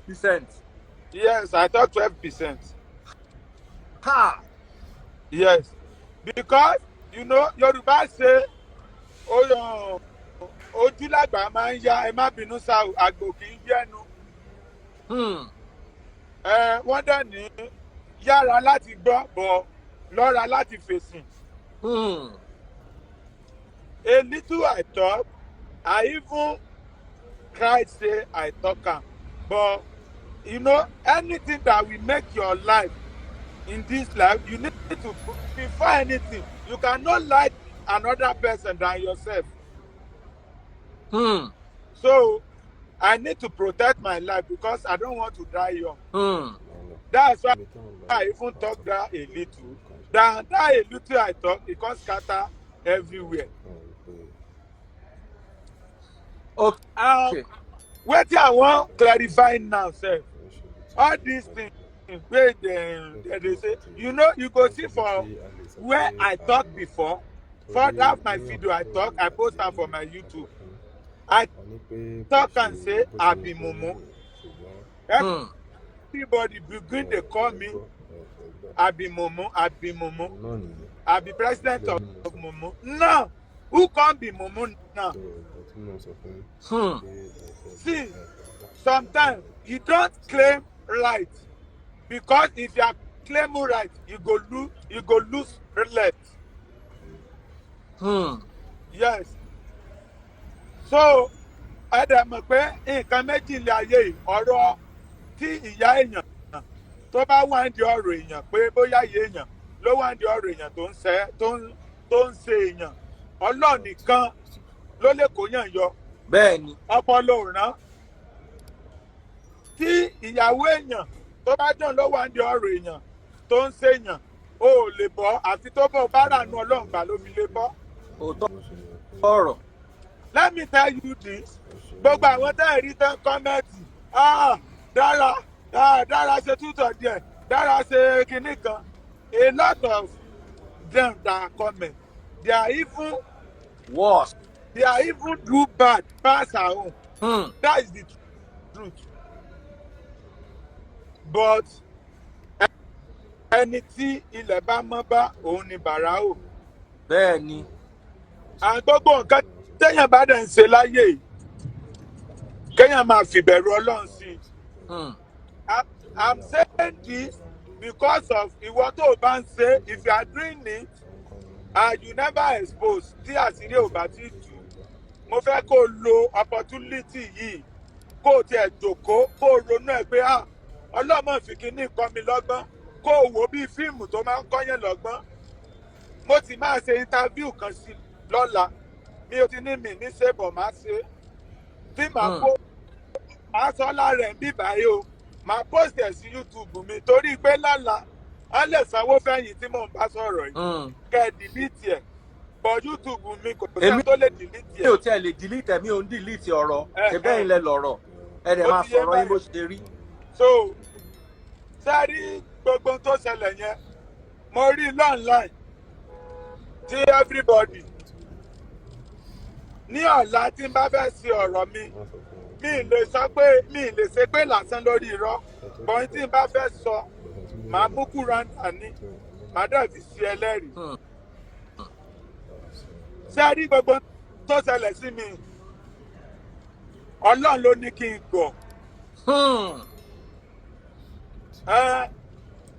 Percent. Yes, I talk 12%. Ha. Yes, because you know Yorùbá say, "Ojú làgbà máa ń yá, ẹ má bínú sá o, àgbò kì í yẹ́nu." Ẹ wọ́n dẹ̀ ní yára láti gbọ́ bọ̀, lọ́ra láti fèsì. A little I talk, I even cry say I talk am, but you know, anything that will make your life in this life, you need to, before anything, you cannot like another person than yourself. So I need to protect my life because I don't want to die young. That's why I even talk that a little. Than that a little I talk, e come scatter everywhere. Wetin I wan clarify now sef, all these things wey dem dey say, you know, you go see for where I talk before. For that my video I talk, I post am for my YouTube. I talk am say I be mumu. Everybody begin dey call me I be mumu, I be mumu, I be president of mumu. Now, who come be mumu now? See, sometimes you don't claim right, because if you are claiming right, you go lose left. Yes. So ẹ dẹ̀ mọ̀ pé nǹkan méjì ilé ayé yìí, ọ̀rọ̀ tí ìyá èèyàn tó bá wà ń di ọ̀rọ̀ èèyàn, pé bóyá ìyá èèyàn ló wà ń di ọ̀rọ̀ èèyàn tó ń ṣe èèyàn, Ọlọ́run nìkan ló lè kó yàn yọ. Bẹ́ẹ̀ ni. Ọpọlọ ò rán. Tí ìyàwó èèyàn tó bá dùn ló wà ń di ọ̀rọ̀ èèyàn tó ń ṣèyàn, o ò lè bọ́, àfi tó bọ́ bá rànú Ọlọ́run gbà ló fi lè bọ́. Òótọ́ ọ̀rọ̀. Let me tell you this, gbogbo àwọn tẹ́ ẹ̀ rí tán comment, "Ah, Dára, ah, Dára ṣe tútọ̀ díẹ̀, Dára ṣe kinní kan," a lot of them that comment, they are even worse. They are even do bad pass our own. That is the truth. But ẹni tí ilẹ̀ bá mọ́ bá, òun ni bàrà o. Bẹ́ẹ̀ ni. À gbogbo nǹkan téèyàn bá dẹ̀ ń ṣe láyé yìí, kéèyàn máa fìbẹ̀rù Ọlọ́run sí i. I'm saying this because of ìwọ tó o bá ń ṣe, if you are doing it and you never expose, tí àṣírí ò bá ti tú, mo fẹ́ kó o lo opportunity yìí, kó o tiẹ̀ jòkó, kó o ronú ẹ̀ pé, "Ah, Ọlọ́mọ fi kíní kọ́ mi lọ́gbọ́n," kó o wò bí fíìmù tó máa ń kọ́yàn lọ́gbọ́n. Mo ti máa ṣe interview kan sí lọ́la. Mi ò ti ní mi ní ṣe bọ̀, máa ṣe tí màá kó màá sọ lára ẹ̀ ń bí báyìí o, màá post ẹ̀ sí YouTube mi, torí pé lọ́la wọ́n lè sanwó fẹ́yìn tí mò ń bá sọ̀rọ̀ yìí kẹ́ ẹ delete ẹ̀, but YouTube mi kò sẹ́ni tó lè delete Mi ẹ̀. ò tiẹ̀ lè delete ẹ̀, mi ò ń delete ọ̀rọ̀. Eh, ṣe bẹ́ẹ̀ eh. ilẹ̀ lọ̀rọ̀, ẹ dẹ̀ Ó máa ti yé sọ̀rọ̀ yín bó báyìí. ṣe rí. So sẹ́rí gbogbo ohun tó ṣẹlẹ̀ yẹn, mo rí online tí everybody ní ọ̀la tí n bá fẹ́ ṣe ọ̀rọ̀ mi, mi ì lè sọ pé mi ì lè ṣe pé lásán lórí irọ́ bọ́n. Tí n bá fẹ́ sọ, màá mú Kúránì dání, màá dẹ̀ fi ṣe ẹlẹ́rìí. Sẹ́rí gbogbo tó ṣẹlẹ̀ sí mi, Ọlọ́run ló ní kí n gọ̀. Ẹ́n,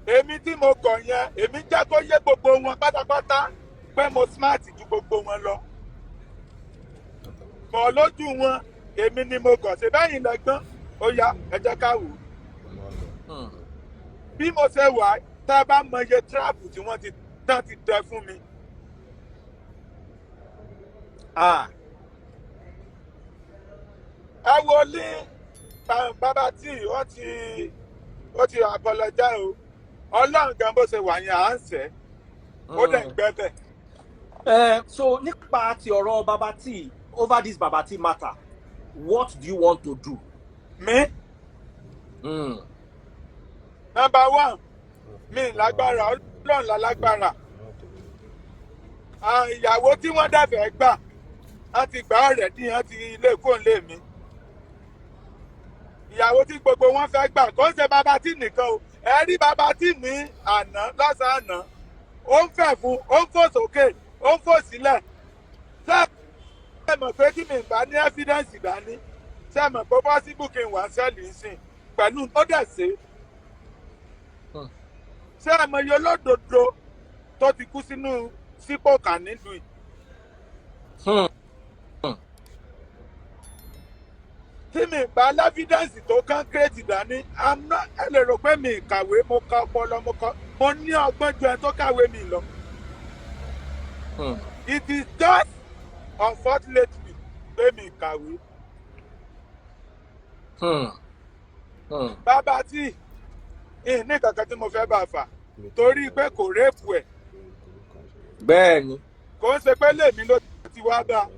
èmi tí mo gọ̀ yẹn, èmi jẹ́ kó yé gbogbo wọn pátápátá pé mo smart ju gbogbo wọn lọ bọ̀. Lójú wọn, èmi ni mo gọ̀. Ṣe bẹ́yìn lẹ́gbọ́n? Ó yá, ẹ jẹ́ ká wò ó. Bí mo ṣe wà, tá a bá mọye trap tí wọ́n ti tán ti tẹ fún mi. Ah. Ẹ wo ní bàbá tí wọ́n ti ó ti apologize o. Ọlọ́run gan, bó ṣe wà yẹn, à ń sẹ́ ó dẹ̀ ń gbẹ́bẹ̀. So nípa ti ọ̀rọ̀ Baba T, over this Baba T matter, what do you want to do? Mi number one, mi lágbára, Ọlọ́run la lágbára. Ìyàwó tí wọ́n dẹ̀fẹ̀ gbà Wọ́n ti gbà already, wọ́n ti ilé kó lé mi. Ìyàwó tí gbogbo wọn fẹ́ gbà, kó ń ṣe Baba Tee nìkan o. Ẹ rí Baba Tee ní àná, lọ́sàn-án àná, ó ń fẹ̀ fún, ó ń fò sókè, ó ń fò sílẹ̀. Ṣé ẹ mọ̀ pé tí mi bá ní evidence dání, ṣé ẹ mọ̀ pé possible kí n wá cell nsìn pẹ̀lú ó dẹ̀ ṣe? Ṣé ẹ mọ̀ iye olódodo tó ti kú sínú sípò kà nílùú yìí? Tí mi bá l'evidence tó concrete dání, I'm not. Ẹ lè rò pé mi kàwé, mo ka ọpọlọ, mo kọ, mo ní ọgbọ́n ju ẹni tó kàwé mi lọ. It is just unfortunately pé mi kàwé. Baba Tee ní kankan tí mo fẹ́ bá fà torí pé kò rape ẹ̀. Bẹ́ẹ̀ ni. Kò ń ṣe pé lèmi ló ti wá bá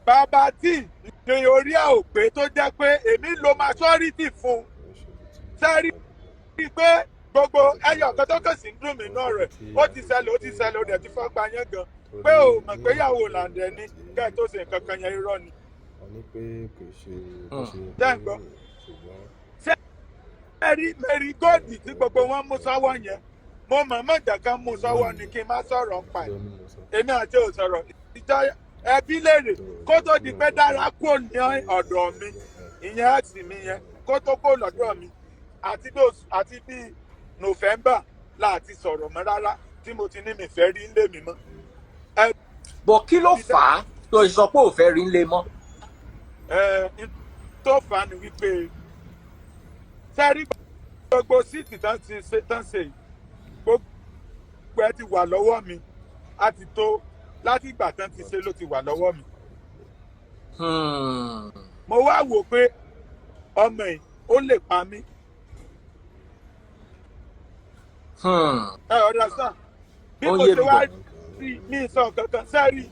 Baba Tee ní orí ẹ̀ ò pé, tó jẹ́ pé èmi lo maturity fún un. Sẹ́rí i pé gbogbo ẹyọ kan tó kàn sí ń dùn mí náà rẹ̀, ó ti ṣẹlẹ̀, ó ti ṣẹlẹ̀, ó dẹ̀ ti fọ́ gba yẹn gan pé ò mọ̀ pé ìyàwó làǹdẹ̀ ni kẹ́ ẹ̀ tó ṣe nǹkan kan yẹn, irọ́ ni. Jẹ́ ń gbọ́. Ṣé ẹ rí Mary Gold tí gbogbo wọn mú sọ́wọ́ yẹn? Mo mọ̀ mọ̀ jẹ́ kán mú sọ́wọ́ ni kí n má sọ̀rọ̀ ń pa ẹ̀. Èmi àti ò sọ̀rọ̀. Ìjọ ẹbí léèrè kó tó di pé Dára kúrò ní ọ̀dọ̀ mi, ìyẹn ex mi yẹn, kó tó kó lọ́dọ̀ mi, àti bí oṣù àti bí November láti sọ̀rọ̀ mọ́ rárá, tí mo ti ní mi fẹ́ rí ilé mi mọ́. Bọ̀ kí ló fà á tó ṣe sọ pé ò fẹ́ rí ńlé mọ́? Ẹ n tó fà á ni wípé, sẹ́rí gbogbo suit tán ti ṣe tán ṣe yìí, gbogbo ẹ ti wà lọ́wọ́ mi. Á ti tó láti ìgbà tán ti ṣe ló ti wà lọ́wọ́ mi. Mo wá wò pé ọmọ yìí, ó lè pa mí. Ẹ understand bí? Ó ń Mo yé ṣe mi wá bọ̀. rí mi sọ kankan. Sẹ́rí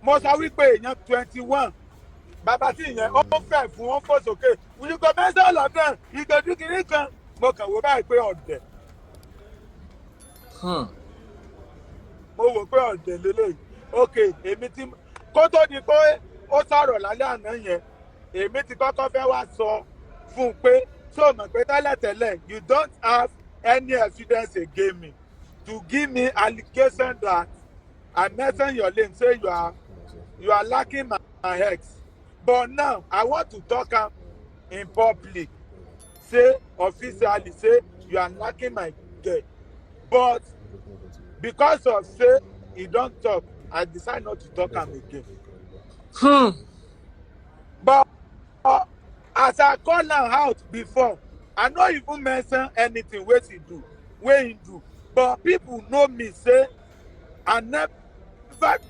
mo sọ wípé èèyàn 21, Baba Tee yẹn, ó ń fẹ̀ fún, ó ń fò sókè, you go mention all of them, you go do kiri kan. Mo kàn wò báyìí pé ọ̀dẹ̀. Mo wò pé ọ̀dẹ̀ lélẹ́yìí. Ok, èmi tí kó tó di pé ó sọ̀rọ̀ lálẹ́ àná yẹn, èmi ti kọ́kọ́ fẹ́ wá sọ fún un pé, ṣé o mọ̀ pé tẹ́lẹ̀tẹ́lẹ̀ you don't have any evidence against me to give me allegation that I mention your name, say you are lacking my ex, but now I want to talk am in public, say officially say you are lacking my girl, but because of say he don talk, I decide not to talk am again. But as I call am out before, I no even mention anything wey she do, wey him do, but people know me say I never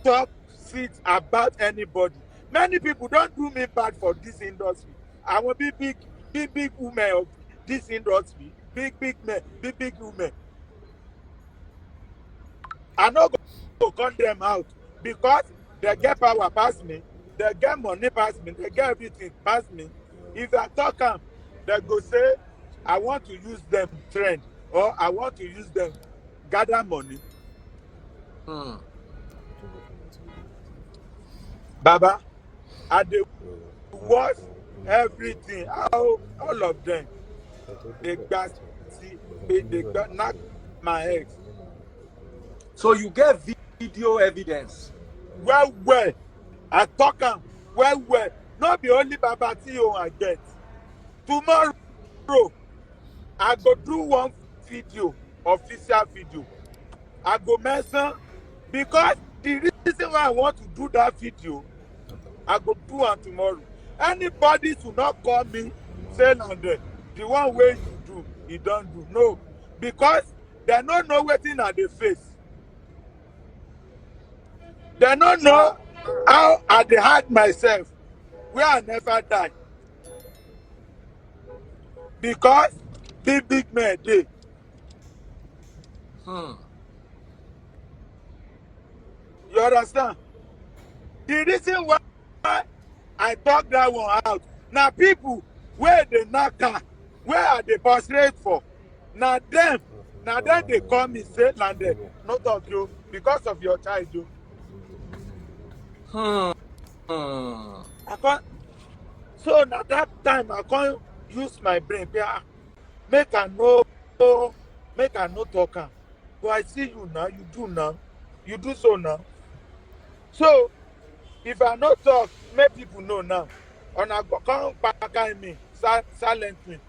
talk shit about anybody. Many people don do me bad for this industry. Àwọn big big big big women of this industry, big big men, big big women, I no go call them out because they get power pass me, they get money pass me, they get everything pass me. If I talk am, they go say I want to use them trend or I want to use them gather money. Baba, I dey watch everything, how all of them dey gba sí pé dey gba knack my ex. So you get video evidence? Well well, I talk am well well. No be only Baba Tee own I get. Tomorrow I go do one video, official video. I go mention, because the reason why I want to do that video, I go do am tomorrow. Anybody should not call me say, "Lande, the one wey you do, you don do." No, because dem no know wetin I dey face. Dem no know how I dey hide myself where I never die because big big men dey. You understand? The reason why I talk that one out na people wey dey knack am, wey I dey prostrate for, na dem dey call me say, "Lande, no talk o, because of your child o." I come, so na that time I come use my brain pé, ah, make I no talk am, but I see you now, you do now, you do so now. So if I no talk make people know now, una go come kpai me silently.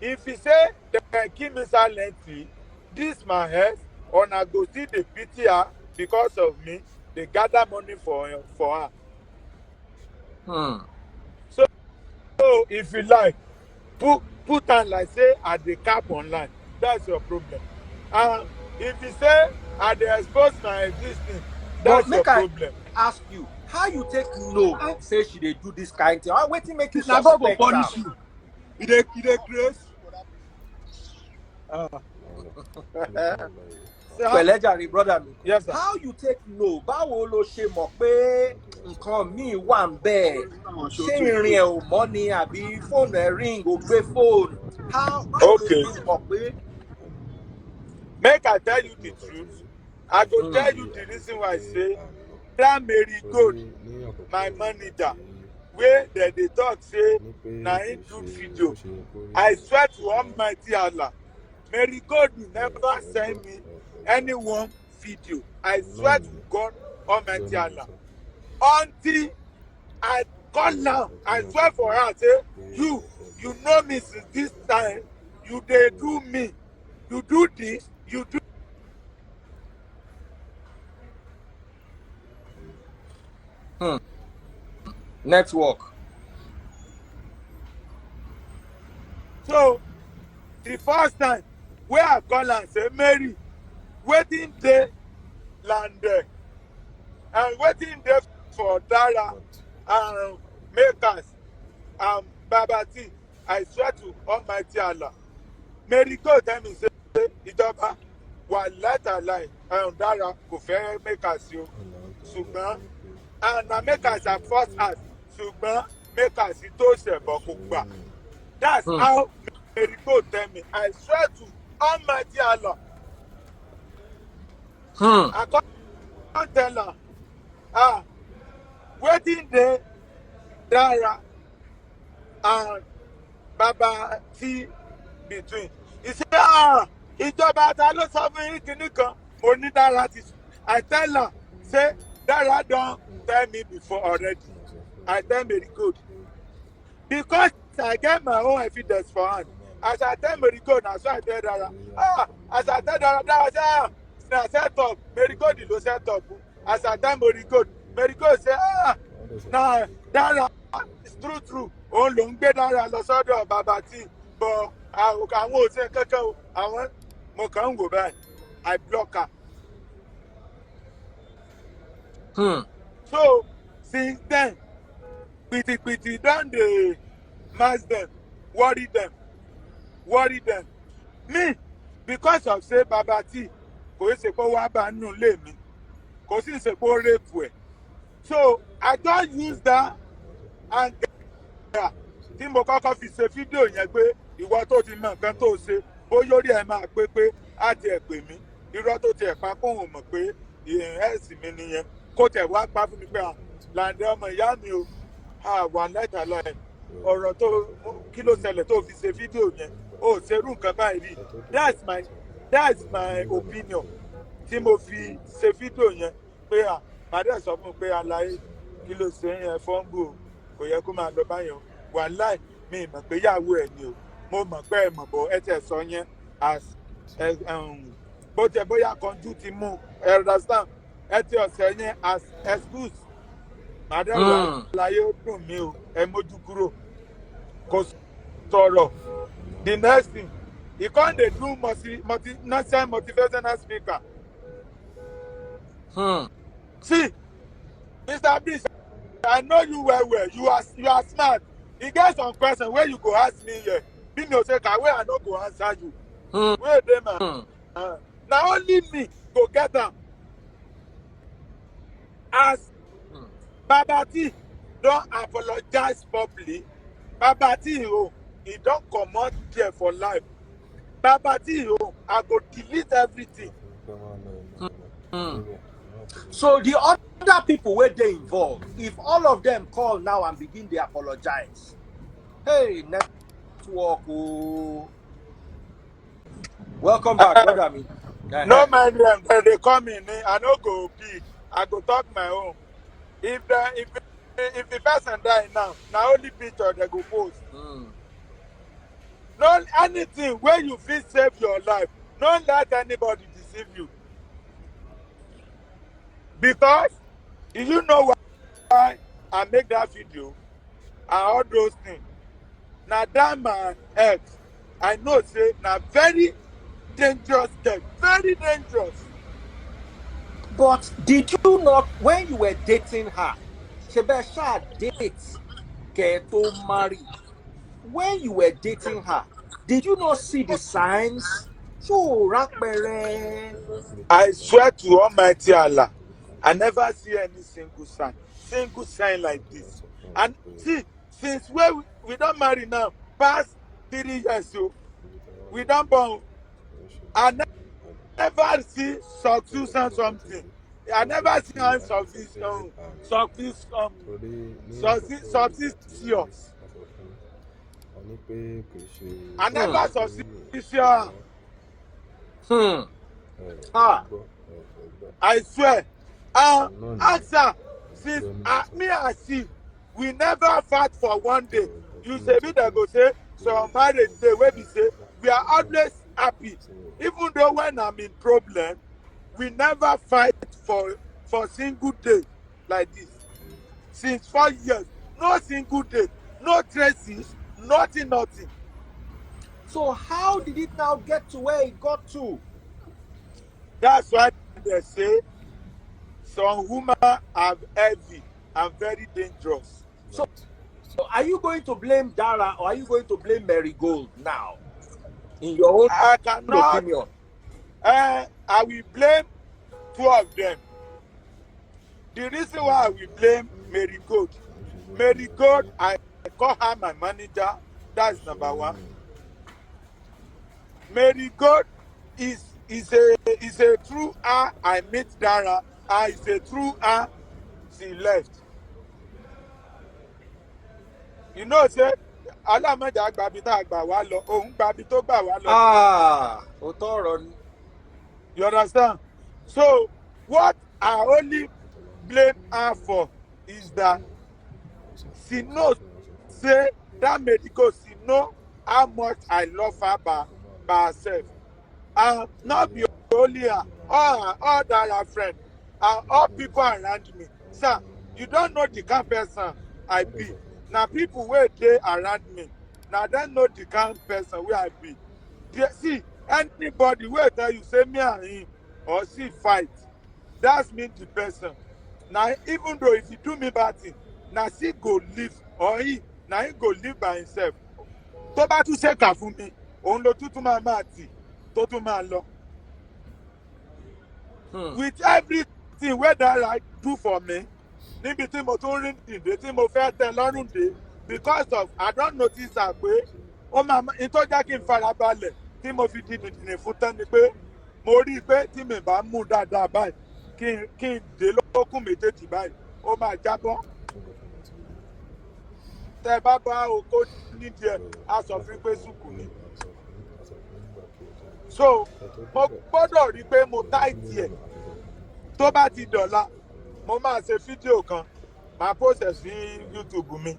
If you say dem kill me silently, this my head, una go still dey pity her because of me, dey gather money for her. So if you like, put am like say I dey cap online, that's your problem. And if you say I dey expose my existing, But that's your make I problem. ask you, how you take know say she dey do this kind thing? How, wetin make you Na God go suspect punish am? you. You dey craze. Sir? Pẹ̀lẹ́ jàre, brother mi. Yes, sir. How you take know? Báwo ló ṣe mọ̀ pé nǹkan míì wà ńbẹ̀? Ṣé ìrìn ẹ̀ ò mọ́ ni àbí fóònù ẹ̀ ring, ò gbé fóònù? How, báwo ló ṣe mọ̀ pé? Make I tell you the truth. I go tell you the reason why I say that Mary Gold, my manager, wey dem dey talk say na him do video. I swear to Almighty Allah, Mary Gold never send me any one video. I swear to God Almighty Allah. Until I call am, I swear for her say, you know me since this time, you dey do me, you do this, you do. Network. So the first time wey I call am say, "Mary, wetin dey Lande and wetin dey for Dara and Makers and Babati?" I swear to Almighty Allah, Mary go tell me say, "Ìjọba wà látàláì ẹ̀hún, Dara kò fẹ́ Makers o, ṣùgbọ́n and na Makers I first ask, ṣùgbọ́n Makers tó ṣẹ̀bọ̀ kò gbà." That's how Mary go tell me. I swear to Almighty Allah. I come tell her, "Ah, wetin dey Dara and Baba T between?" He say, "Ah, ìjọba, ta ló sọ fún yín kinní kan?" Mo ní Dara ti. I tell her say Dara don tell me before already. I tell Mary Gold because I get my own evidence for hand. As I tell Mary Gold, na so I tell Dara. Ah, as I tell Dara, Dara say, "Ah, na set up Mary Gold ló set up." As I tell Mary Gold, Mary Gold say, "Ah, na Dara, it's true true, òun ló ń gbé Dara lọ sọ́dọ̀ Bàbá tí bọ̀, àwọn ò ṣe kankan o." Àwọn mo kàn ń wò báyìí, I block her. So since then, pitipiti don dey mass dem, worry dem, worry dem me because of say Baba T kò í ṣe pé ó wá bá nínú ilé mi, kò sì ṣe pé ó rape ẹ̀. So I don use that anger tí mo kọ́kọ́ fi ṣe fídíò yẹn pé ìwọ tó ti mọ nǹkan tó ṣe, bóyá orí ẹ̀ máa pé pé á tiẹ̀ pè mí, irọ́ tó tiẹ̀ pa kóhùn mọ̀ pé ìhìn ẹ̀sìn mi nìyẹn, kó tẹ̀ wá pa fún mi pé, "À Làǹdẹ̀, ọmọ ìyá mi o, wà láìtàláì, ọ̀rọ̀ tó kí ló ṣẹlẹ̀ tó fi ṣe fídíò yẹn, o ò ṣerú nǹkan báyìí rí." That's my opinion tí mo fi ṣe fídíò yẹn pé à màá dẹ̀ sọ fún un pé, "Àlàyé kí ló ṣe yẹn fọ́nbù o, kò yẹ kó máa lọ báyẹn o. Wàláì, mi ì mọ̀ pé ìyàwó ẹ̀ ni o. Mo mọ̀ pé ẹ mọ̀ bọ̀, ẹ tẹ̀ sọ yẹn as ẹ bó tẹ bóyá kanjú ti mú ẹ, understand, ẹ ti ọ̀sẹ̀ yẹn as excuse." Màá dẹ̀ wà láyé, ó dùn mí o, ẹ mójú kúrò. Kò sọ̀rọ̀. The next thing, he come dey do multi nonsense motivational speaker. See, Mr. Biggs, I know you well well. You are smart. E get some question wey you go ask me here, bí mi ò ṣe kàwé, I no go answer you. Wey dey my na only me go get am. As Baba T don apologize publicly, Baba T o, e don comot there for life. Baba T o, I go delete everything. So the Other people wey dey involved, if all of them call now and begin dey apologize, hey, network oh. Welcome back, brother mi. No mind them, dem dey come in, I no go pick. I go talk my own. If the person die now, na only picture they go post. No anything wey you fit save your life, no let anybody deceive you. Because you know why I make that video and all those things. Na that my ex, I know say na very dangerous girl, very dangerous. But did you not, when you were dating her, ṣebí ẹ ṣáà date kẹ́ ẹ tó marry? When you were dating her, did you not see the signs? Ṣó o rápẹrẹ? I swear to Almighty Allah, I never see any single sign like this. And see, since when we don marry now, past 3 years, so we don born. I never see suspicion something. I never see am suspicion, suspicious. I never suspicious. Ah. I swear. Ask since me and she, we never fight for one day. You say me dem go say some marriage dey wey be say we are always happy. Even though when I'm in problem, we never fight for single day like this. Since 4 years, no single day, no traces, nothing, nothing. So how did it now get to where it got to? That's why they say some women are heavy and very dangerous. So are you going to blame Dara or are you going to blame Marigold now? In your own I cannot. Opinion. I will blame two of them. The reason why I will blame Marigold, Marigold, I call her my manager. That's number one. Marigold is a true her I meet Dara, and is a true her she left. You know say alámọ̀jà gbabi tá a gbà wá lọ, òun gbabi tó gbà wá lọ. Ah, òótọ́ ọ̀rọ̀ ni. You understand? So what I only blame her for is that she know say that medical, she know how much I love her by herself. And not be only her, all that her friend and all people around me. Sir, you don't know the kind person I be. Na people wey dey around me, na dem know the kind person wey I be. See, anybody wey tell you say me and him or she fight, that's me the person. Na even though if he do me bad thing, na she go leave or he, na him go leave by himself. Tó bá tún ṣèkà fún mi, òun ló tún tún máa máa tì tó tún máa lọ. With everything wey Dara do for me, níbi tí mo tún rí dìde tí mo fẹ́ tẹ́ lọ́rùn dé, because of I don notice am pé ó máa n tó jẹ́ kí n farabalẹ̀ tí mo fi di dìdìrín fún tán ni pé mo rí i pé tí mi bá mú dáadáa báyìí kí n dé lókùn méjèèjì báyìí, ó máa jábọ́. Tẹ́ ẹ bá bá oko nídìí ẹ̀, á sọ fún pé sùkù ni. So mo gbọ́dọ̀ rí i pé mo tight ẹ̀. Tó bá ti dọ̀la, mo máa ṣe fídíò kan, màá post ẹ̀ sí YouTube mi,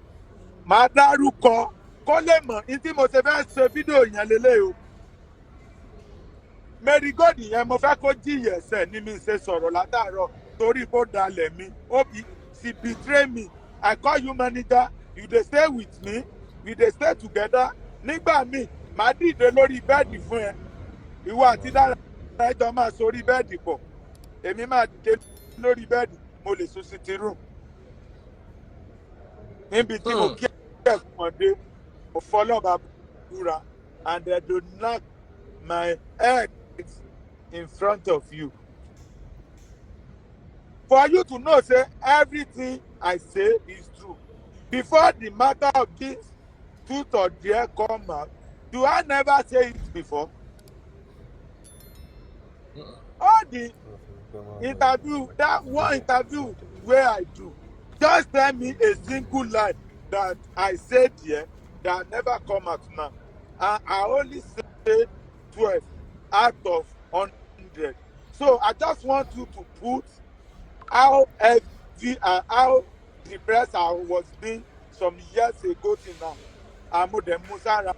màá dárúkọ kó lè mọ̀ ní tí mo ṣe fẹ́ ṣe fídíò yẹn lélẹ̀ o. Marigold yẹn, mo fẹ́ kó jìyà ẹ̀ṣẹ̀ ní mi ṣe sọ̀rọ̀ látàárọ̀ torí kó dalẹ̀ mi. Ó bi she betray me. I call you manager, you dey stay with me, we dey stay together. Nígbà míì, màá dìde lórí bẹ́ẹ̀dì fún ẹ, ìwọ àti Dára ẹjọ́ máa sórí bẹ́ẹ̀dì pọ̀, èmi máa dìde lórí bẹ́ẹ̀dì, mo lè sùn sitting room níbi tí mo kí ẹ̀kún wọn dé. Mo fọlọ́ba búra, and they do knock my head in front of you for you to know say everything I say is true. Before the matter of this truth or dare come out, do I never say it before? All the interview, that one interview wey I do. Just tell me a single lie that I said here that never come out now. And I only say 12 out of 100. So I just want you to put how heavy and how depressed I was being some years ago till now. Àmúdẹ̀ mú sára.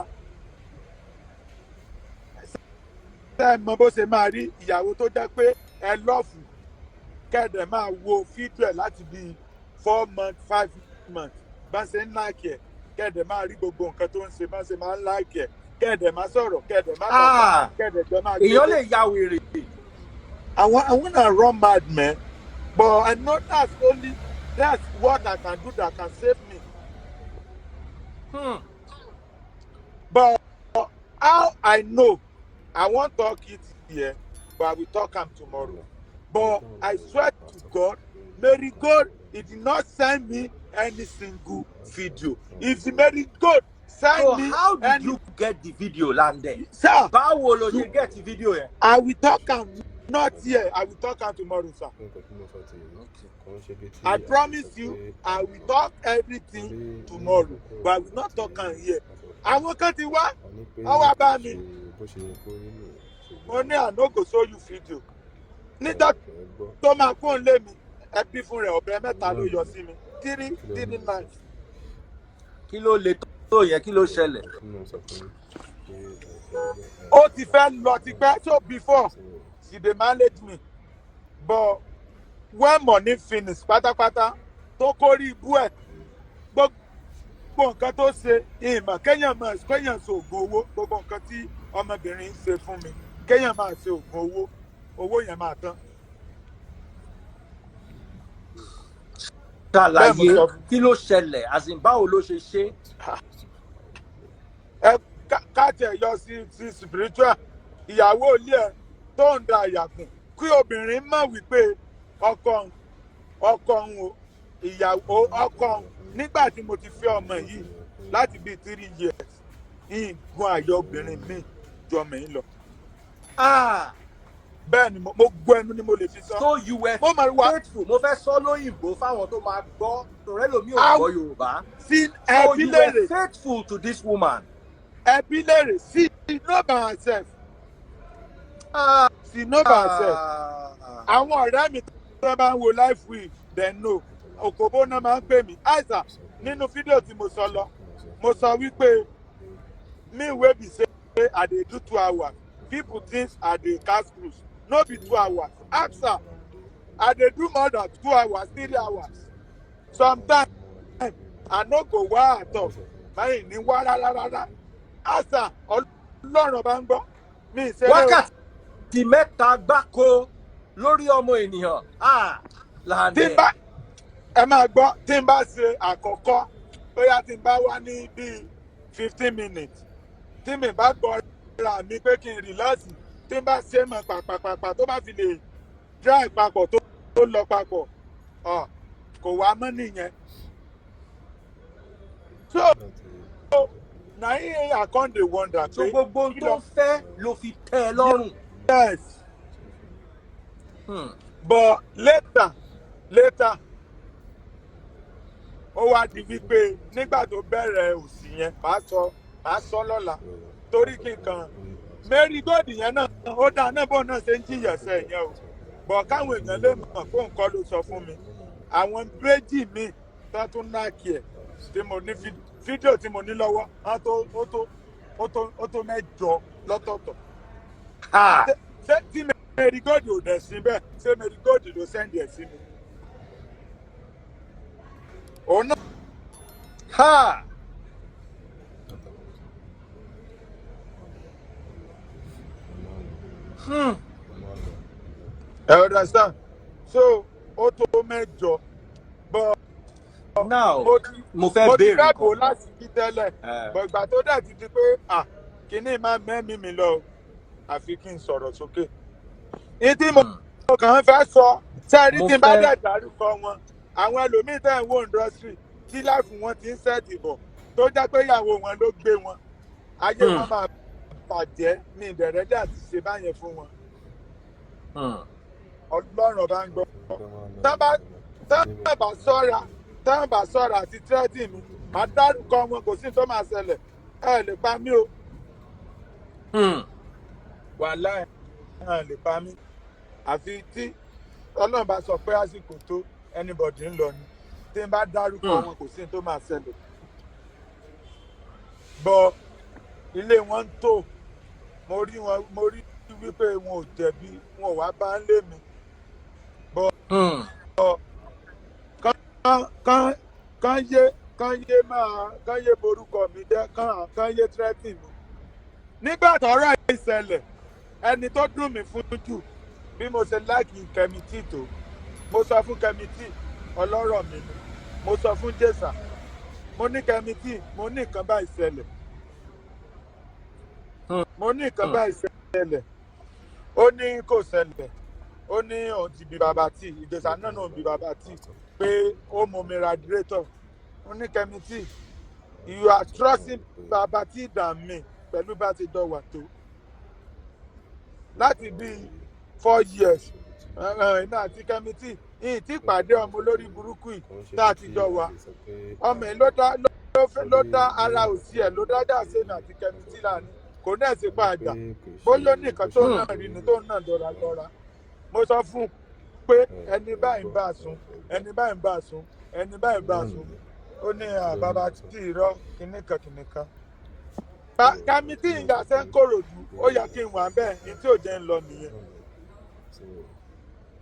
Ṣé ẹ mọ bó ṣe máa rí ìyàwó tó jẹ́ pé ẹ love kẹ́ ẹ dẹ̀ máa wo fídíò ẹ̀ láti bíi 4 months, 5 months, bá ṣe ń like ẹ̀, kẹ́ ẹ dẹ̀ máa rí gbogbo nǹkan tó ń ṣe, bá ṣe máa ń like ẹ̀, kẹ́ ẹ dẹ̀ máa sọ̀rọ̀, kẹ́ ẹ dẹ̀ máa bàbá, Ah, kẹ́ ẹ dẹ̀ jọ máa èèyàn gbélé. Lè ya wèrè. I wanna run mad, man, but I know that's what I can do that can save me. But how I know, I won't talk it here, but I will talk am tomorrow. But I swear to God, Mary God, he did not send me any single video. If the Mary God send So me how did any you get the video landed? Sir, Báwo lo ṣe get the video yẹn? I will talk am not here. I will talk am tomorrow, sir. I promise you, I will talk everything tomorrow, but I will not talk am here. Àwọn kan ti wá, wọ́n wá bá mi. Mo ní I no go show you video. Nígbà tó máa kó ń lé mi, ẹbí fún rẹ̀, ọ̀bẹ mẹ́ta ló yọ sí mi. Three three knife. Kí ló le tó yẹn? Kí ló ṣẹlẹ̀? Ó ti fẹ́ lọ tipẹ́. So before, she dey manage me, but when money finish pátápátá, tó kórí ibú ẹ̀, gbogbo nǹkan tó ṣe ìmọ̀, kéèyàn máa kéèyàn ṣe oògùn owó, gbogbo nǹkan tí ọmọbìnrin ń ṣe fún mi, kéèyàn máa ṣe oògùn owó, owó yẹn máa tán. Bẹ́ẹ̀ mo Ṣàlàyé sọ fún. kí ló ṣẹlẹ̀, as in, báwo ló ṣe ṣe? Ẹ ká tiẹ̀ yọ sí spiritual, ìyàwó ilé ẹ tó ń da àyàkùn, kí obìnrin mọ̀ wípé ọkọ òun o, ìyàwó ọkọ òun, nígbà tí mo ti fẹ́ ọmọ yìí láti bíi 3 years, ìgún àyà obìnrin mi ju ọmọ yìí lọ. Ah. Bẹ́ẹ̀ ni, mo gbọ́ ẹnu ni mo lè fi sọ. So you were Mo máa wá faithful. Mo fẹ́ sọ lóyìnbó fáwọn tó máa gbọ́, torí ẹlòmíì ò gbọ́ Yorùbá. Sí So ẹbí you were léèrè. faithful to this woman. Ẹbí léèrè, she know by herself. Ah. She know by herself. Àwọn ọ̀rẹ́ mi tó bá ń wo life week, they know. Òkòbó náà máa ń pè mí àìsàn. Nínú fídíò tí mo sọ lọ, mo sọ wípé me wey be say I dey do 2 hours, people think I dey cast cruise. No be 2 hours. Ask her, I dey do more than 2 hours, 3 hours. Sometimes I no go wá at all, máyì ní wá rárá rárá. Ask her. Ọlọ́run bá ń gbọ́ mi ìṣeré o. Wákàtí 3 gbáko lórí ọmọ ènìyàn. Ah, Tí Lande. n bá, ẹ máa gbọ́, tí n bá ṣe àkọ́kọ́, bóyá tí n bá wá ní bíi 15 minutes, tí mi bá gbọ́ ra mi pé kí n relax, tí n bá ṣe mọ̀ pàpàpàpà, tó bá fi lè dry papọ̀, tó lọ papọ̀, ọ̀ kò wá mọ́ nìyẹn. So na him I come dey wonder So pé gbogbo ohun kí tó lọ ń fẹ́ ló fi tẹ́ ẹ lọ́rùn. Yes. But later later, ó wá di wípé nígbà tó bẹ̀rẹ̀ òsì yẹn, màá sọ lọ́la, torí kí n kàn Mary Gold yẹn náà, ó dáa náà bóun náà ṣe ń jìyà ẹsẹ̀ yẹn o, bọ̀ káwọn èèyàn lè mọ̀ pé nǹkan ló sọ fún mi. Àwọn méjì míì tó tún knock ẹ̀ tí mo ní fídíò tí mo ní lọ́wọ́, wọ́n tó ó tó 8 lọ́tọ̀ọ̀tọ̀. Ha! Ṣé tí Mary Gold ò dẹ̀ sí bẹ́ẹ̀, ṣé Mary Gold ló send ẹ̀ sí mi? Òun náà. Ha! Ẹ understand? So ó tó 8, but Now, mo ti mo fẹ́ mo ti béèrè fẹ́ bò nǹkan. láti kí tẹ́lẹ̀, but ìgbà tó dẹ̀ ti di pé à kínní máa mẹ́mí mi lọ o, àfi kí n sọ̀rọ̀ sókè. Ìdí mo kàn ń fẹ́ sọ sẹ́ẹ̀rí, Mo tí n bá fẹ́ dẹ̀ dárúkọ wọn, àwọn ẹlòmíín tẹ̀ ń wo industry tí life wọn ti ń set bọ̀, tó jẹ́ pé ìyàwó wọn ló gbé wọn, ayé wọn máa bàjẹ́ ní ìdẹ̀rẹ́dẹ́ àti ṣe báyẹn fún wọn. Ọlọ́run ọba ń gbọ́. Tá bá Táwọn bá sọ́ra, táwọn bá sọ́ra àti threatening mi, màá dárúkọ wọn, kò sí ní tó máa ṣẹlẹ̀. Ẹ lè pa mí o. Wàhálà, ẹ lè pa mí, àfi tí Ọlọ́run bá sọ pé àsìkò tó, anybody ń lọ ni. Tí n bá dárúkọ wọn, kò sí ní tó máa ṣẹlẹ̀. Bọ ilé wọn ń tò, mo rí wọn, mo rí wípé wọn ò jẹ̀bi, wọn ò wá bá ń lé mi bọ. Kán yé máa kán yé borúkọ mi jẹ́, kán yé threatening mi. Nígbà tọ́rọ̀ ìṣẹ̀lẹ̀, ẹni tó dùn mí fún jù, bí mo ṣe like Kẹ́mi T tó, mo sọ fún Kẹ́mi T, ọlọ́rọ̀ mi ni, mo sọ fún Jésà, mo ní, "Kẹ́mi T," mo ní, "nǹkan báyìí ṣẹlẹ̀." Mo ní, "Nǹkan báyìí ṣẹlẹ̀." Ó ní kò ṣẹlẹ̀, ó ní òun ti bí Bàbá Tí Ìjẹsà náà bí Bàbá Tí pé ó mú mi radiator. Ó ní, "Kẹ́mi T, you are trusting Bàbá Tí than me." Pẹ̀lú bá ti jọ wà tó láti bíi 4 years, èmi àti Kẹ́mi T yìí tí pàdé ọmọ olórí burúkú yìí tá a ti jọ wà, ọmọ yìí ló dá ara òsì ẹ̀, ló dá dà sẹ́nu àti Kẹ́mi T lánàá. Kò náà ṣe pa àjà, bóyá ó ní nǹkan tó náà rí ni tó náà dọ̀ra lọ́ra. Mo sọ fún un pé ẹni báyìí ń bá a sùn, ẹni báyìí ń bá a sùn, ẹni báyìí ń bá a sùn. Ó ní àbàbà tí irọ́ kìnnìkan kìnnìkan. Kẹ́mi T ìyàsẹ́ ń Kòròdú, ó yẹ kí n wà bẹ́ẹ̀ ní tí ò jẹ́ ń lọ nìyẹn,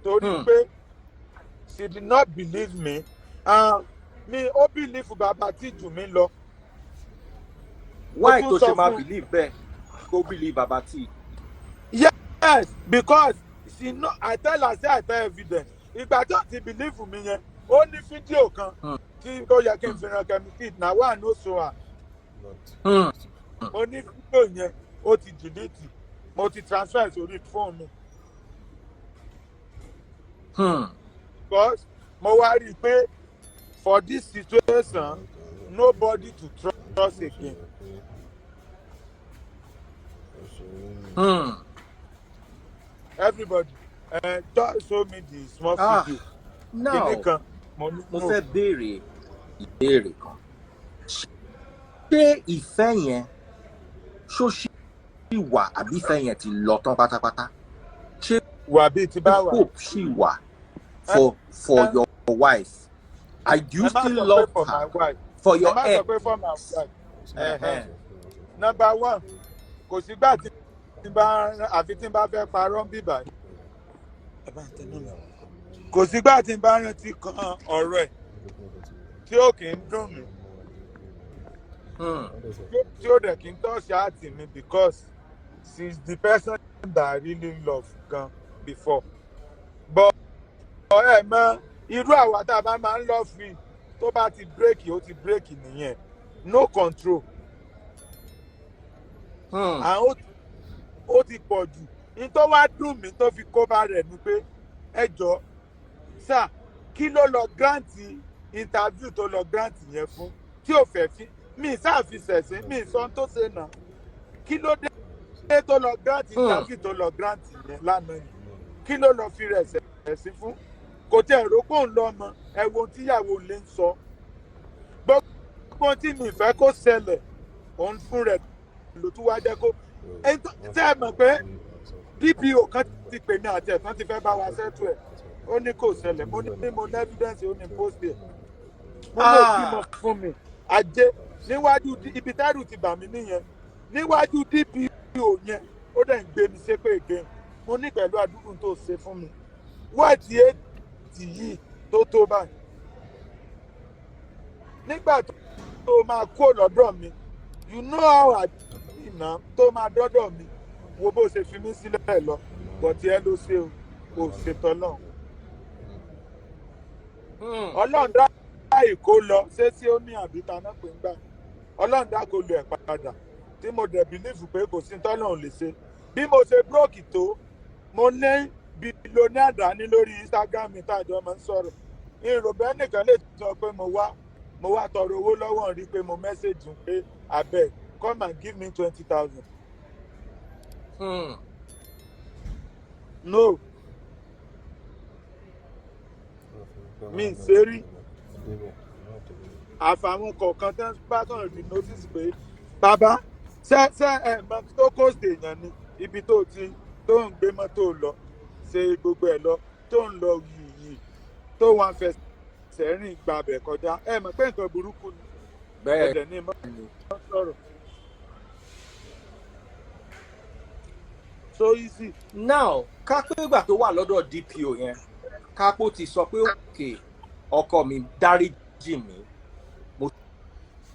torí pé she did not believe me. Mi ó believe Bàbá Tí jù mí lọ. Why Tún tó sọ ṣe máa fún- believe bẹ́ẹ̀, kó believe Bàbá Tí? Yes, because she know I tell her say I tell evidence. Ìgbà tó ti believe mi yẹn, ó ní fídíò kan tí ó yẹ kí n fi ran Kẹ́mi T na wà no so her. Mo ní fídíò yẹn, ó ti delete, mo ti transfer sórí fóònù mi because mo wá rí i pé for this situation, nobody to trust again. Everybody, just show me the small video Now kìíní kan, mo ní mo no. fẹ́ béèrè ìbéèrè kan. Ṣé ìfẹ́ yẹn ṣó ṣì wà, àbí ìfẹ́ yẹn ti lọ tán pátápátá? Ṣé Wà bíi ti bá wà. hope ṣì wà for your wife? Are you Ẹ má still sọ pé love for my her? wife. For Ẹ your má sọ ex? pé for my wife. Ẹ̀hẹ́n. Number one, kò sígbà tí n bá, àfi tí n bá fẹ́ parọ́ ń bíbà. Ẹ bá ń tẹnu mi. Kò sígbà tí n bá rántí kan ọ̀rọ̀ ẹ̀ tí ó kì í dùn mí, tí ó dẹ̀ kì í touch heart mi, because she is the person that I really love gan before. But ẹ mọ irú àwa tá a bá máa ń love free, tó bá ti break, ó ti break nìyẹn, no control. And ó ti pọ̀ jù. Ní tó wá dùn mí tó fi kó bá rẹ̀ ni pé, ẹ jọ sà, kí ló lọ grant interview tó lọ grant yẹn fún tí ò fẹ́ fi mí sáà fi ṣẹ̀sín mí sọ tó ṣe nà? Kí ló dé tó lọ grant interview tó lọ grant yẹn lánàá yìí? Kí ló lọ fi rẹ̀ ṣẹ̀sín fún? Kò tẹ̀ rò pé òun lọ́mọ. Ẹ wo ohun tíyàwó lè ń sọ, gbogbo ohun tí mi fẹ́ kó ṣẹlẹ̀, òun fún rẹ̀ ló tún wá jẹ́ kó tẹ́ ẹ mọ̀ pé DPO kan ti pè mí àti ẹ̀tàn ti fẹ́ bá wa settle ẹ̀. Ó ní kò ṣẹlẹ̀. Mo ní mo ní evidence, ó ní post ẹ̀. Mo ní òbímọ fún mi ajé níwájú ibi tẹ́rù ti bà mí nìyẹn, níwájú DPO yẹn, ó dẹ̀ ń gbé mi ṣépè again. Mo ní pẹ̀lú àdúgbò tó ṣe fún mi, wáìtì ètì yìí tó tó báyìí, nígbà tó máa kó lọ́dọ̀ mi, you know how I be now, tó máa dọ́dọ̀ mi, wo bó ṣe fi mí sílẹ̀ lọ. Bọ̀tí ẹ ló ṣe o, kò ṣètò Ọlọ́run. Ọlọ́run dá ìkó lọ ṣé sí ó ní àbí taná pé ń gbà. Ọlọ́run dá kó lu ẹ̀ padà, tí mo dẹ̀ believe pé kò sí tọ́lọ́run lè ṣe. Bí mo ṣe broke tó, mo ní billionaire dání lórí Instagram mi tájọ máa ń sọ̀rọ̀. Ìròbẹ́ nìkan lè sọ pé mo wá tọrọ owó lọ́wọ́ rí pé mo message un pé, "Abeg, come and give me 20,000." No. Mi ì ṣe rí. Àfàwọn kọ̀ọ̀kan tán bá kàn rí notice pé bàbá ṣe ṣe ẹ mọ tó cost èèyàn ni ibi tó ti tó ń gbé mọ́tò lọ, ṣe gbogbo ẹ̀ lọ, tó ń lọ yìí tó wọn fẹsẹ̀ rìn gbàbẹ̀ kọjá. Ẹ mọ̀ pé nǹkan burúkú ni. Bẹ́ẹ̀ Ẹ̀dẹ̀ ní mọ́ ni. sọ̀rọ̀. So easy. Now, ká pé ìgbà tó wà lọ́dọ̀ DPO yẹn, kápó ti sọ pé, "Okay, ọkọ mi, dáríjì mí, mo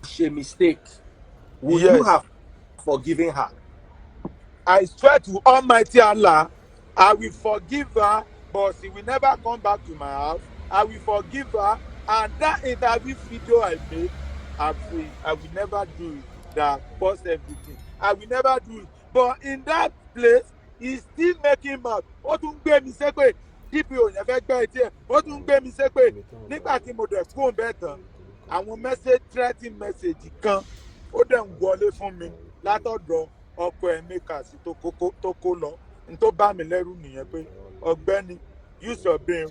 ṣe mistake," would you have forgiven her? I swear to Almighty Allah, I will forgive her, but she will never come back to my house. I will forgive her, and that interview video I made, I will never do it. That post everything. I will never do it. But in that place, he's still making mouth. Ó tún gbé mi ṣépè. DPO yẹn fẹ́ gbẹ́ etí ẹ̀. Ó tún gbé mi ṣépè. Nígbà tí mo dẹ̀ kúrò bẹ́ẹ̀ tán, àwọn message, threatening message kan, ó dẹ̀ ń wọlé fún mi látọ̀dọ̀ ọkọ ẹ̀ mẹ́ka sí tó kó lọ. N tó bá mi lẹ́rù nìyẹn pé ọ̀gbẹ́ni, use your brain.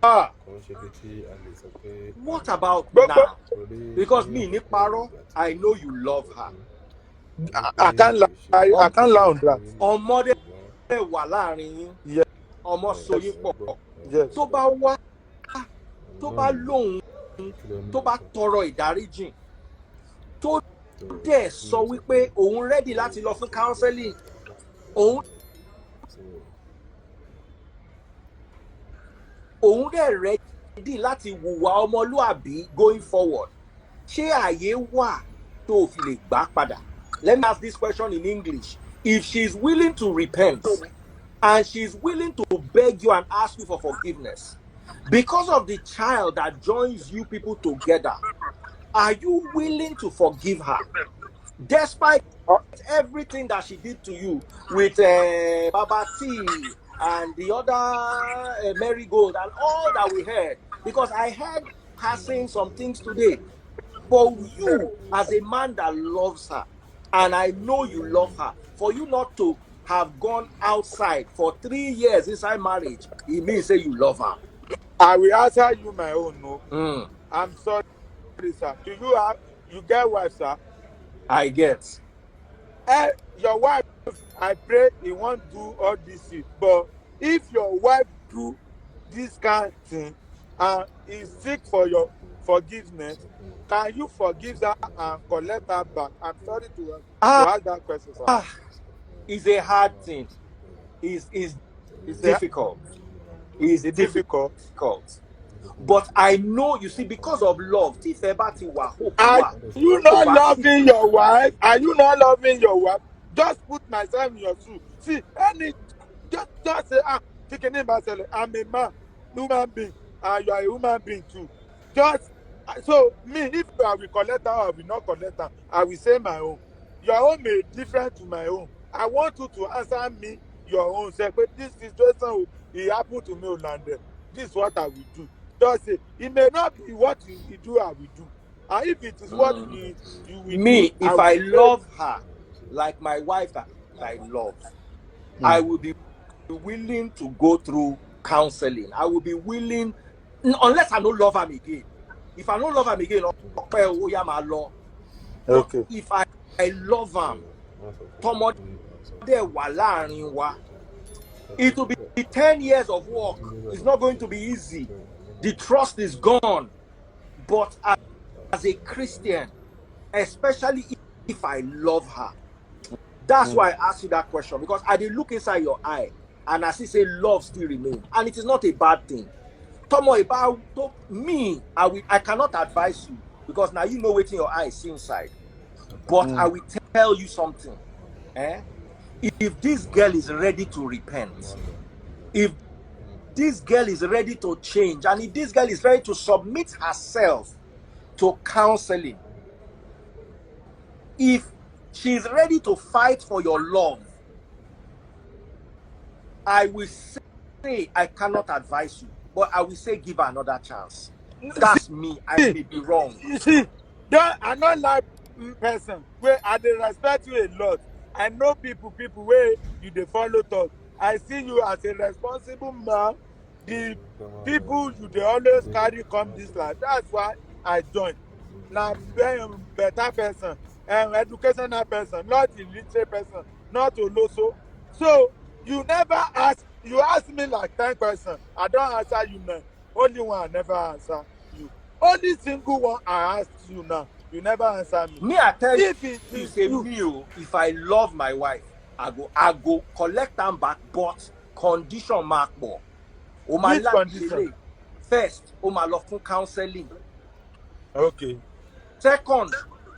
Ah, What about Gbogbo now? Because me ní parọ́, I know you love her. I can't lie, I can't lie on that. Ọmọdé wà láàrin yín. Yes. Ọmọ so yín pọ̀. Yes. Tó bá wá, tó bá lóhun, tó bá tọrọ ìdáríjìn, tó dẹ̀ sọ wípé òun ready láti lọ fún counseling, òun dẹ̀ ready láti hùwà ọmọlúàbí going forward, ṣé àyè wà tó o fi lè gbà padà? Let me ask this question in English. If she is willing to repent and she is willing to beg you and ask you for forgiveness because of the child that joins you people together, are you willing to forgive her despite everything that she did to you with Baba T and the other Marigold and all that we heard? Because I heard her saying some things today. For you, as a man that loves her, and I know you love her, for you not to have gone outside for 3 years inside marriage, it means say you love her. I will answer you my own, no. I'm sorry, sir. Do you have you get wife, sir? I get. Eh, your wife, I pray he won't do all this thing. But if your wife do this kind thing and he seek for your forgiveness, can you forgive her and collect her back? I'm sorry to ask that question, sir. Ah, it's a hard thing. It's It's a, difficult. It's it's difficult. difficult. But I know, you see, because of love, tí ìfẹ́ bá ti wà, hope Are wà. you not Tó bá sí loving your wife? Are you not loving your wife? Just put myself in your shoe. See, any just say, "Ah, chicken ṣẹlẹ̀." I'm a man, human being, and you are a human being too. Just so me, if I will collect her or I will not collect her, I will say my own. Your own may different to my own. I want you to answer me your own. Say, "But this situation o, e happen to me o, Lande. This is what I will do." Just say, it may not be what you do, I will do. And if it is what you will Me, do, I if will I say. Love her like my wife that I love, I will be willing to go through counseling. I will be willing, unless I no love am again. If I no love am again, ọpẹ́ owó yá máa lọ. But if I love am, tọmọ dẹ̀ wà láàrin wa, it will be 10 years of work. It's not going to be easy. The trust is gone. But as a Christian, especially if I love her, that's why I asked you that question, because I did look inside your eye and I see say love still remain, and it is not a bad thing. Tomo about to me, I cannot advise you because now you know wetin your eyes see inside. But I will tell you something. Eh? If this girl is ready to repent, if this girl is ready to change, and if this girl is ready to submit herself to counseling, if she's ready to fight for your love, I will say I cannot advise you, but I will say give her another chance. That's me. I may be wrong. You see, don't, I not like person wey I dey respect you a lot. I know people wey you dey follow talk. I see you as a responsible man. The people you dey always carry come this life, that's why I join. Na better person, educational person, not illiterate person, not oloso. So you never ask. You ask me like 10 questions. I don answer you now. Only one I never answer you. Only single one I ask you now. You never answer me. Me, I tell If it you is say you, me o, if I love my wife, I go collect am back, but condition máa pọ̀. O máa Which láti condition? ṣe. First, o máa lọ fún counseling. Second,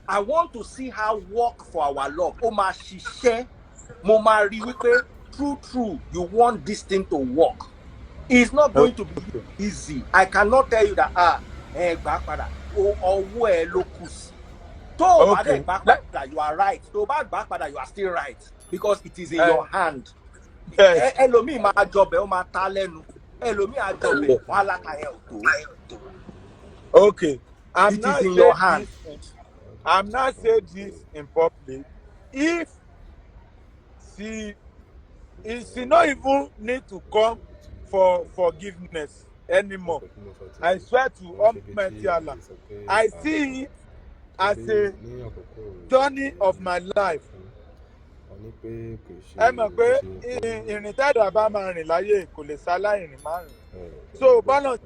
I want to see her work for our love. Ó máa ṣiṣẹ́. Mo máa rí wípé true true, you want this thing to work. It's not going to be easy. I cannot tell you that, ah, ẹ gbà padà. Ọwọ́ ẹ ló kù sí. Tó o bá dẹ̀ gbà padà, you are right. Tó o bá gbà padà, you are still right, because it is in your hand. Ẹlòmíì máa jọbẹ̀, ó máa ta lẹ́nu. Ẹlòmíì á jọbẹ̀, wọn á láta ẹ ò tó. Okay. I'm It not is in your saying hand. this. I'm not saying this in public. If she not even need to come for forgiveness anymore. I swear to Almighty Allah, I see it as a journey of my life. Ẹ mọ̀ pé ìrìn tẹ́dà bá máa rìn láyé, kò lè ṣaláì rìn má rìn. So bọ́lá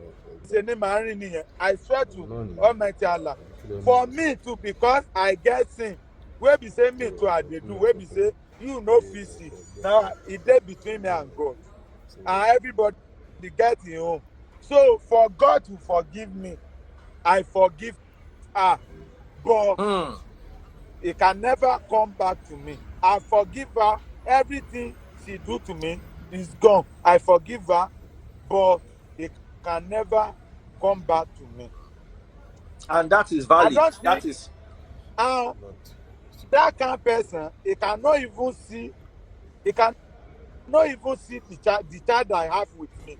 ṣe ní màá rìn nìyẹn. I swear to Almighty Allah, for me too, because I get sin wey be say me too I dey do, wey be say you no fit see. Now e dey between me and God, and everybody get im own. So for God to forgive me, I forgive her, but e can never come back to me. I forgive her. Everything she do to me is gone. I forgive her, but it can never come back to me. And that is I valid. don't That think is that kind person, he cannot even see, he cannot even see the child I have with me.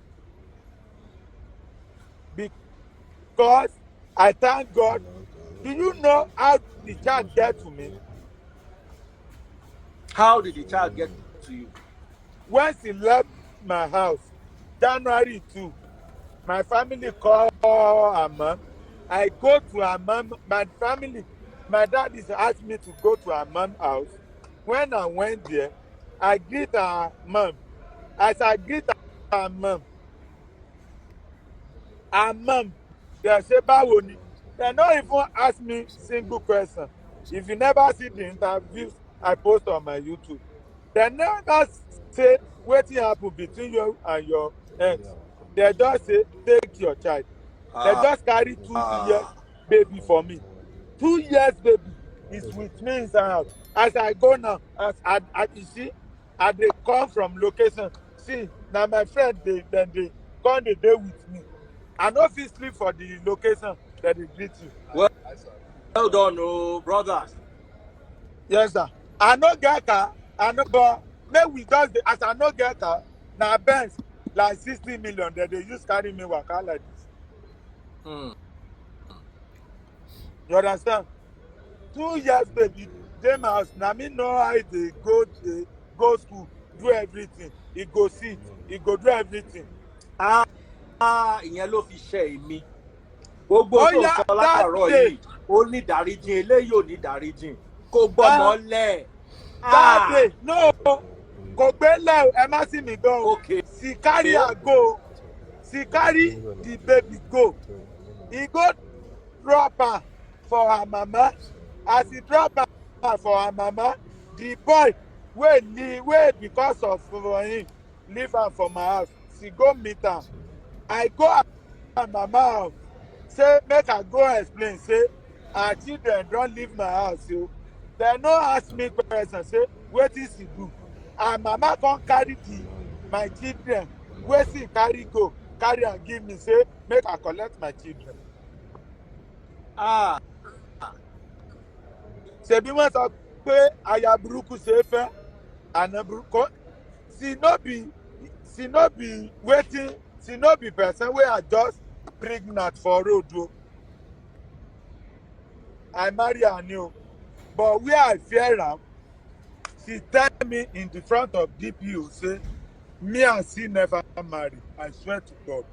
Because I thank God. Do you know how the child get to me? How did the child get to you? When she left my house, January 2, my family call her mom. I go to her mom, my family, my dad is asked me to go to her mom house. When I went there, I greet her mom. As I greet her mom, they say, "Báwo ni?" They no even ask me single question. If you never see the interviews I post on my YouTube, they never say wetin happen between you and your ex. They just say, "Take your child." They just carry 2 years baby for me. 2 years baby is with me inside house. As I go now, as I, you see, I dey come from location. See, na my friend dey, dem dey come dey dey with me. I no fit sleep for the location dem dey greet you. Well done, oh, brother. Yes, sir. I no get car. I no, but make we just dey. As I no get car, na Benz like 60 million dem dey use carry me waka like this. You understand? 2 years baby dey my house. Na me know how e dey go school, do everything. E go sit, e go do everything. Ah, ah, ìyẹn ló fi ṣe èmi. Gbogbo Ó tó ń yá, sọ that látàárọ̀ day. yìí, ó ní ìdáríjìn, eléyìí ò ní ìdáríjìn. Kó gbọ́mọ lẹ̀. That Ah, day, no, kò gbélé o, ẹ má sì mí gan o. She carry her go. She carry the baby go. E go drop her for her mama. As e drop her for her mama, the boy wey leave, wey because of for him leave am for my house, she go meet am. I go her mama house say make I go explain say her children don leave my house o. Dem no ask me question say wetin she do. Her mama come carry the my children wey she carry go, carry am give me say make I collect my children. Ṣebí wọ́n sọ pé aya burúkú ṣe é fẹ́, àna burúkú. She no be wetin, she no be person wey I just pregnant for road o. I marry her ni o, but where I fear am, she tell me in the front of DPO say Me and she never marry, I swear to God.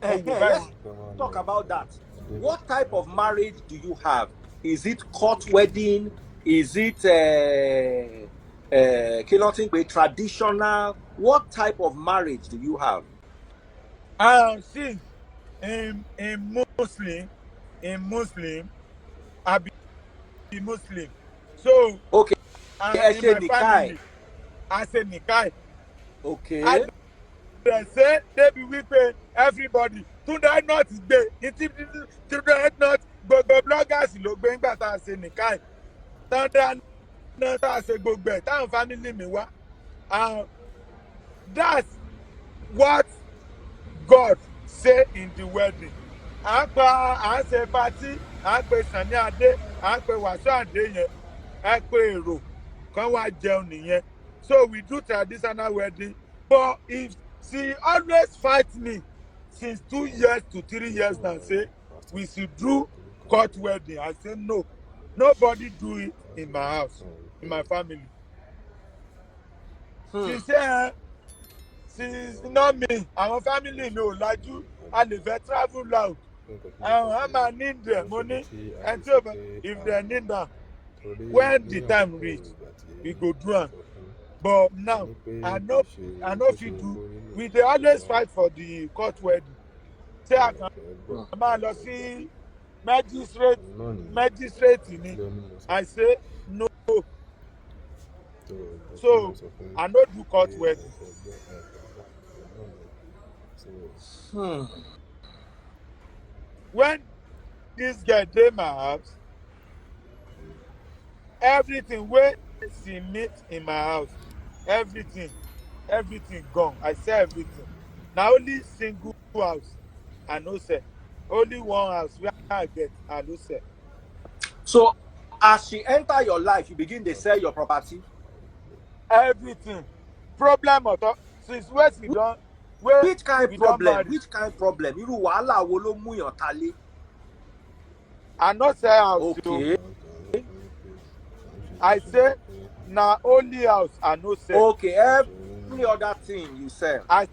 Mo wò Let's báyìí. talk about that. What type of marriage do you have? Is it court wedding? Is it kí ló ti ń pè, traditional? What type of marriage do you have? See, in Muslim, I be Muslim. So and Ẹ in ṣe my nikai. family, I say nikai. I dey say débi wípé everybody, Tunde Ednut gbé ní tí Tunde Ednut, gbogbo bloggers ló gbé nígbà tá a ṣe nikai tán dáná, tá a ṣe gbogbo ẹ̀, táwọn family mi wá. And that's what God say in the wedding. À ń pa, à ń ṣe party, à ń pe Sunny Adé, à ń pe Wàsíù Àdé yẹn, ẹ pé èrò kan wá jẹun nìyẹn. So we do traditional wedding, but if she always fight me since 2 years to 3 years now, say we should do court wedding, I say no, nobody do it in my house, in my family. She say, she's not me, àwọn family mi ò lajú, a lè fẹ́ travel out, àwọn á máa need them. Mo ní ẹni tí ò bá, if they need am, when the time reach, we go do am, but now I no fit do. We dey always fight for the court wedding, ṣé a kàn máa lọ sí magistrate ni? I say no. So I no do court wedding. When this girl dey my house, everything wey she meet in my house, everything, everything gone. I sell everything. Na only single house I no sell. Only one house wey I get, I no sell. So as she enter your life, you begin to sell your property. Everything. Problem ọ̀tọ̀ since wey she don wey Which kind we don problem? marry. Which kind problem? Irú wàhálà wo ló mú yàn talé? I no sell house o. I say na only house I no sell. Okay, every other thing you sell. I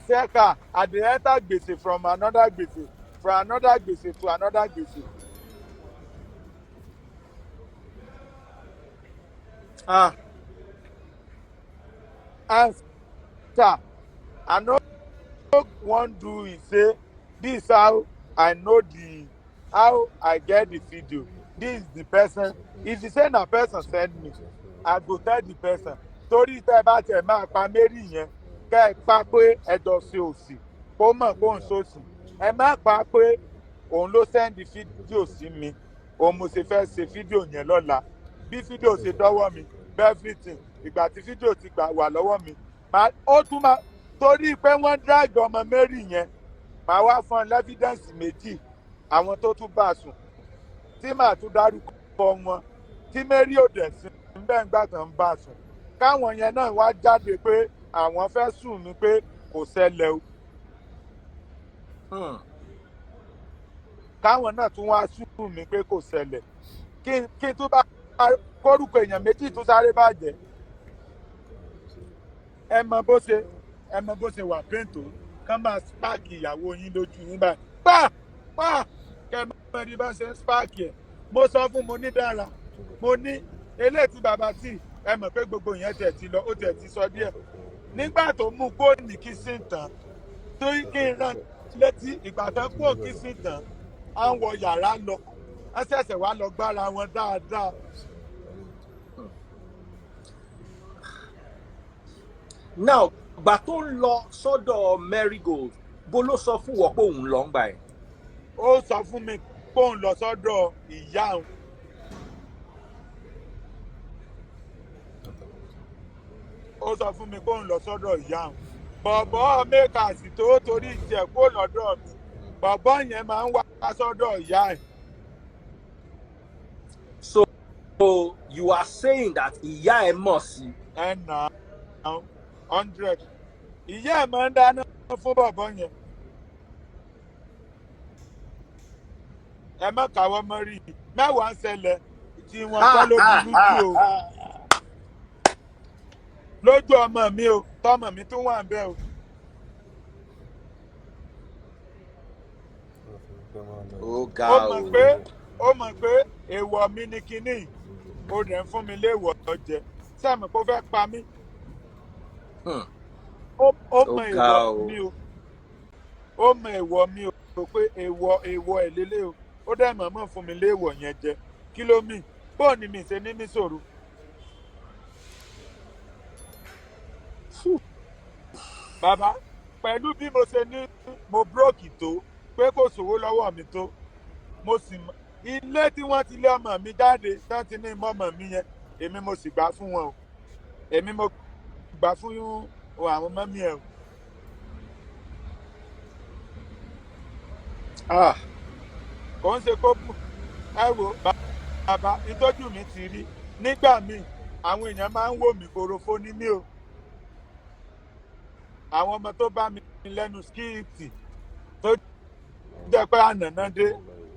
sell car. I dey enter gbese from another gbese, from another gbese to another gbese. And sir, I no wan do it say this how I know the how I get the video. This is the person. If you say na person send me, I go tell the person. Torí tẹ́ ẹ bá tẹ̀ máa pa Mary yẹn, kẹ́ ẹ pa pé ẹ jọ ṣe òsì, kó mọ̀ pé òun ṣòsì. Ẹ má pa pé òun ló send fídíò sí mi. Òun mo ṣe fẹ́ ṣe fídíò yẹn lọ́la. Bí fídíò ṣe dọ́wọ́ mi, everything. Ìgbà tí fídíò ti gbà wà lọ́wọ́ mi, ó tún máa torí pé wọ́n drag ọmọ Mary yẹn, màá wá fún ọ evidence méjì, àwọn tó tún bá a sùn, tí màá tún dárúkọ wọn, tí Mary ò dẹ̀ sí bẹ́ẹ̀ ń gbà tán ń bá a sùn, káwọn yẹn náà wá jáde pé àwọn fẹ́ sùn mí pé kò ṣẹlẹ̀ o. Káwọn náà tún wá sùn mí pé kò ṣẹlẹ̀, kí n tún bá kórúkọ èèyàn méjì tún sáré bàjẹ́. Ẹ mọ bó ṣe wà pẹ́ǹtò kán máa spark ìyàwó yín lójú yín báyìí, pa pa, kẹ mọ ẹni bá ṣe ń spark ẹ. Mo sọ fún, mo ní dára, mo ní eléyìí tí bàbá tí ẹ mọ̀ pé gbogbo yẹn tẹ̀ ti lọ, ó tẹ̀ ti sọ díẹ̀ nígbà tó mú kó ní kissing tán, tó kí n rán létí ìgbà tán kó kissing tán, á ń wọ yàrá lọ, á ṣẹ̀ṣẹ̀ wá lọ gbára wọn dáadáa. Now, gbà tó ń lọ sọ́dọ̀ Marigold, bó ló sọ fún wọ pé òun lọ ń gbà ẹ̀? Ó sọ fún mi pé òun lọ sọ́dọ̀ ìyá òun. Ó sọ fún mi pé òun lọ sọ́dọ̀ ìyá òun. Bọ̀bọ̀ mẹ́kàsì tó torí tiẹ̀ kó lọ́dọ̀ mi, bọ̀bọ̀ yẹn máa ń wá sọ́dọ̀ ìyá ẹ̀. So you are saying that ìyá ẹ̀ mọ̀ sí? Ẹ nà án 100. Ìyá ẹ̀ máa ń dáná fún bọ̀bọ̀ yẹn. Ẹ má kàwọ́ mọ́ rí i. Mẹ́wàá ń ṣẹlẹ̀ tí wọ́n kọ́ ló burú jù o. Lójú ọmọ mi o, tọmọ mi tún wà ń bẹ o. Ó ga Ó o. mọ̀ pé, ó mọ̀ pé èèwọ̀ mi ni kinní, ó dẹ̀ ń fún mi léèwọ̀ jẹ. Sẹ́mi kó fẹ́ pa mí? Ó Ó mọ ga èèwọ̀ o. mi o, ó mọ èèwọ̀ mi o, pé èèwọ̀ ẹ̀ lélẹ̀ o. Ó dẹ̀ mọ̀ọ́mọ̀ fún mi léèwọ̀ yẹn jẹ. Kí ló mì bóò ni mi ṣe ní ní sòrò? Bàbá, pẹ̀lú bí mo ṣe ní mo búrókì tó, pé kò sówó lọ́wọ́ mi tó, mo sì mọ ilé tí wọ́n ti lé ọmọ mi jáde tán ti ní mọ́mọ́ mi yẹn, èmi mo sì gbà fún wọn o. Èmi mo gbà fún àwọn mọ́mí ẹ̀ o. Ah. Kò ń ṣe kó bù. Ẹ wo bàbá, ìtọ́jú mi ti rí. Nígbà míì àwọn èèyàn máa ń wò mí, korofo ní mí o. Àwọn ọmọ tó bá mi lẹ́nu skíìtì tó jẹ́ pé ànàná dé,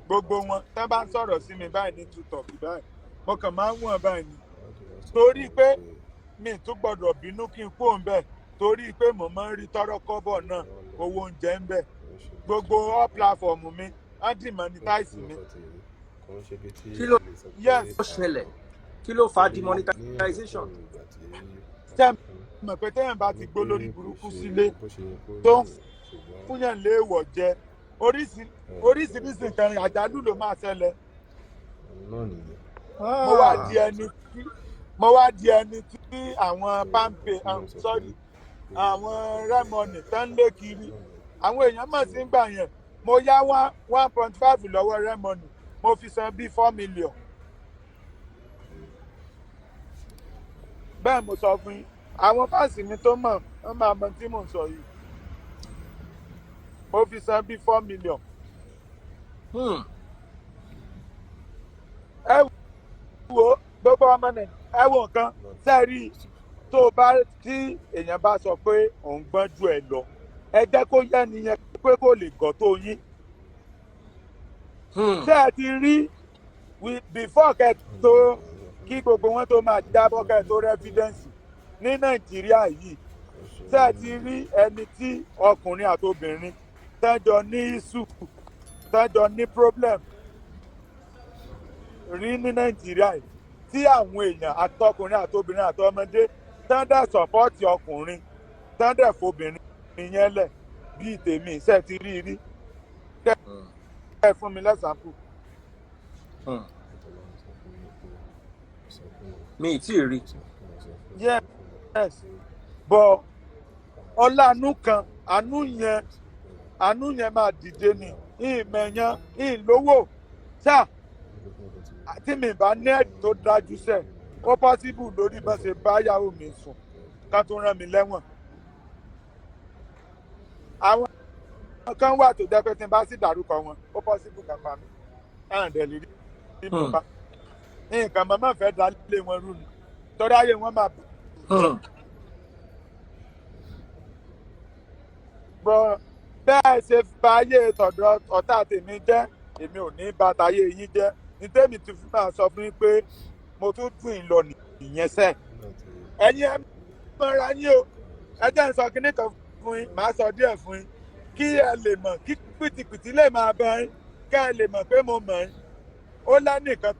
gbogbo wọn tán bá ń sọ̀rọ̀ sí mi báyìí ní tutọ̀kì báyìí, mo kàn máa ń wọ̀n báyìí ni, torí pé mi tún gbọ́dọ̀ bínú kí n kú òun bẹ́ẹ̀, torí pé mo máa ń rí tọ́rọ́ kọ́bọ̀ náà, owó oúnjẹ ń bẹ. Gbogbo all platform mi á demonetize mi. Kí ló Yes. ṣẹlẹ̀? Kí ló fa demonetization? Tẹ́ mọ̀ pé téèyàn bá ti gbó lórí burúkú sílé tó ń fúnyàn léèwọ̀ jẹ, oríṣiríṣi nǹkan àjálù ló máa ṣẹlẹ̀. Mo wá di ẹni tí, mo wá di ẹni tí àwọn pampe, sorry, àwọn rẹ́mọnì tán ń lé kiri. Àwọn èèyàn mọ̀ sí gbà yẹn. Mo yá 1.5 lọ́wọ́ rẹ́mọnì, mo fi san bíi 4 million. Bẹ́ẹ̀ mo sọ fún yín, àwọn fáǹsì mi tó mọ̀, wọ́n máa mọ tí mò ń sọ yìí. Mo fi san bíi 4 million. Ẹ wo gbogbo ọmọ Nàìjíríà, ẹ wo nǹkan sẹ́ẹ̀rí tó bá tí èèyàn bá sọ pé òun gbọ́n ju ẹ lọ, ẹ jẹ́ kó yẹ nìyẹn pé kò lè gọ́ tó yín. Ṣé ẹ ti rí before kẹ́ tó kí gbogbo wọn tó máa jábọ́, kẹ́ tó rẹ́fídẹ́ǹsì ní Nàìjíríà yìí, ṣé ẹ ti rí ẹni tí ọkùnrin àtobìnrin tẹ́jọ ní issue, tẹ́jọ ní problem rí ní Nàìjíríà yìí, tí àwọn èèyàn àtọkùnrin àtobìnrin àtọmọdé tán dẹ̀ support ọkùnrin, tán dẹ̀ fobìnrin yẹn lẹ̀ bíi tèmi? Ṣé ẹ ti rí rí? Kẹ́ ẹ fún mi lẹ́sàmpù. Mi ì tí ì rí. Yes, but ọlá àánú kan, àánú yẹn máa dìde ni. Ìmẹ̀yàn ìlówó ṣá tí mi bá ní ẹ̀rí tó dájú sẹ̀, ó possible lórí bá ṣe bá yàwó mi sùn ká tó rán mi lẹ́wọ̀n. Àwọn kan wà tó jẹ́ pé tí n bá sì dárúkọ wọn, ó possible kan pa mí, àǹdẹ̀ lè rí mi pa nǹkan màmá fẹ́ dá lé wọn rú ni, torí ayé wọn máa bọ́. Bẹ́ẹ̀ ṣe bà ayé tọ̀dọ̀ ọ̀tá tèmi jẹ́, èmi ò ní bà tayé yín jẹ́. Ní tèmi tún fi máa sọ fún yín pé mo tún dùn yín lọ nìyẹn sẹ́. Ẹ̀yin ẹ mọ́ra yín o. Ẹ jẹ́ n sọ kinní kan fún yín, màá sọ díẹ̀ fún yín kí ẹ lè mọ̀, kí pìtìpìtì lè máa bá yín, kẹ́ ẹ lè mọ̀ pé mo mọ̀ yín. Ó lẹ́nìkan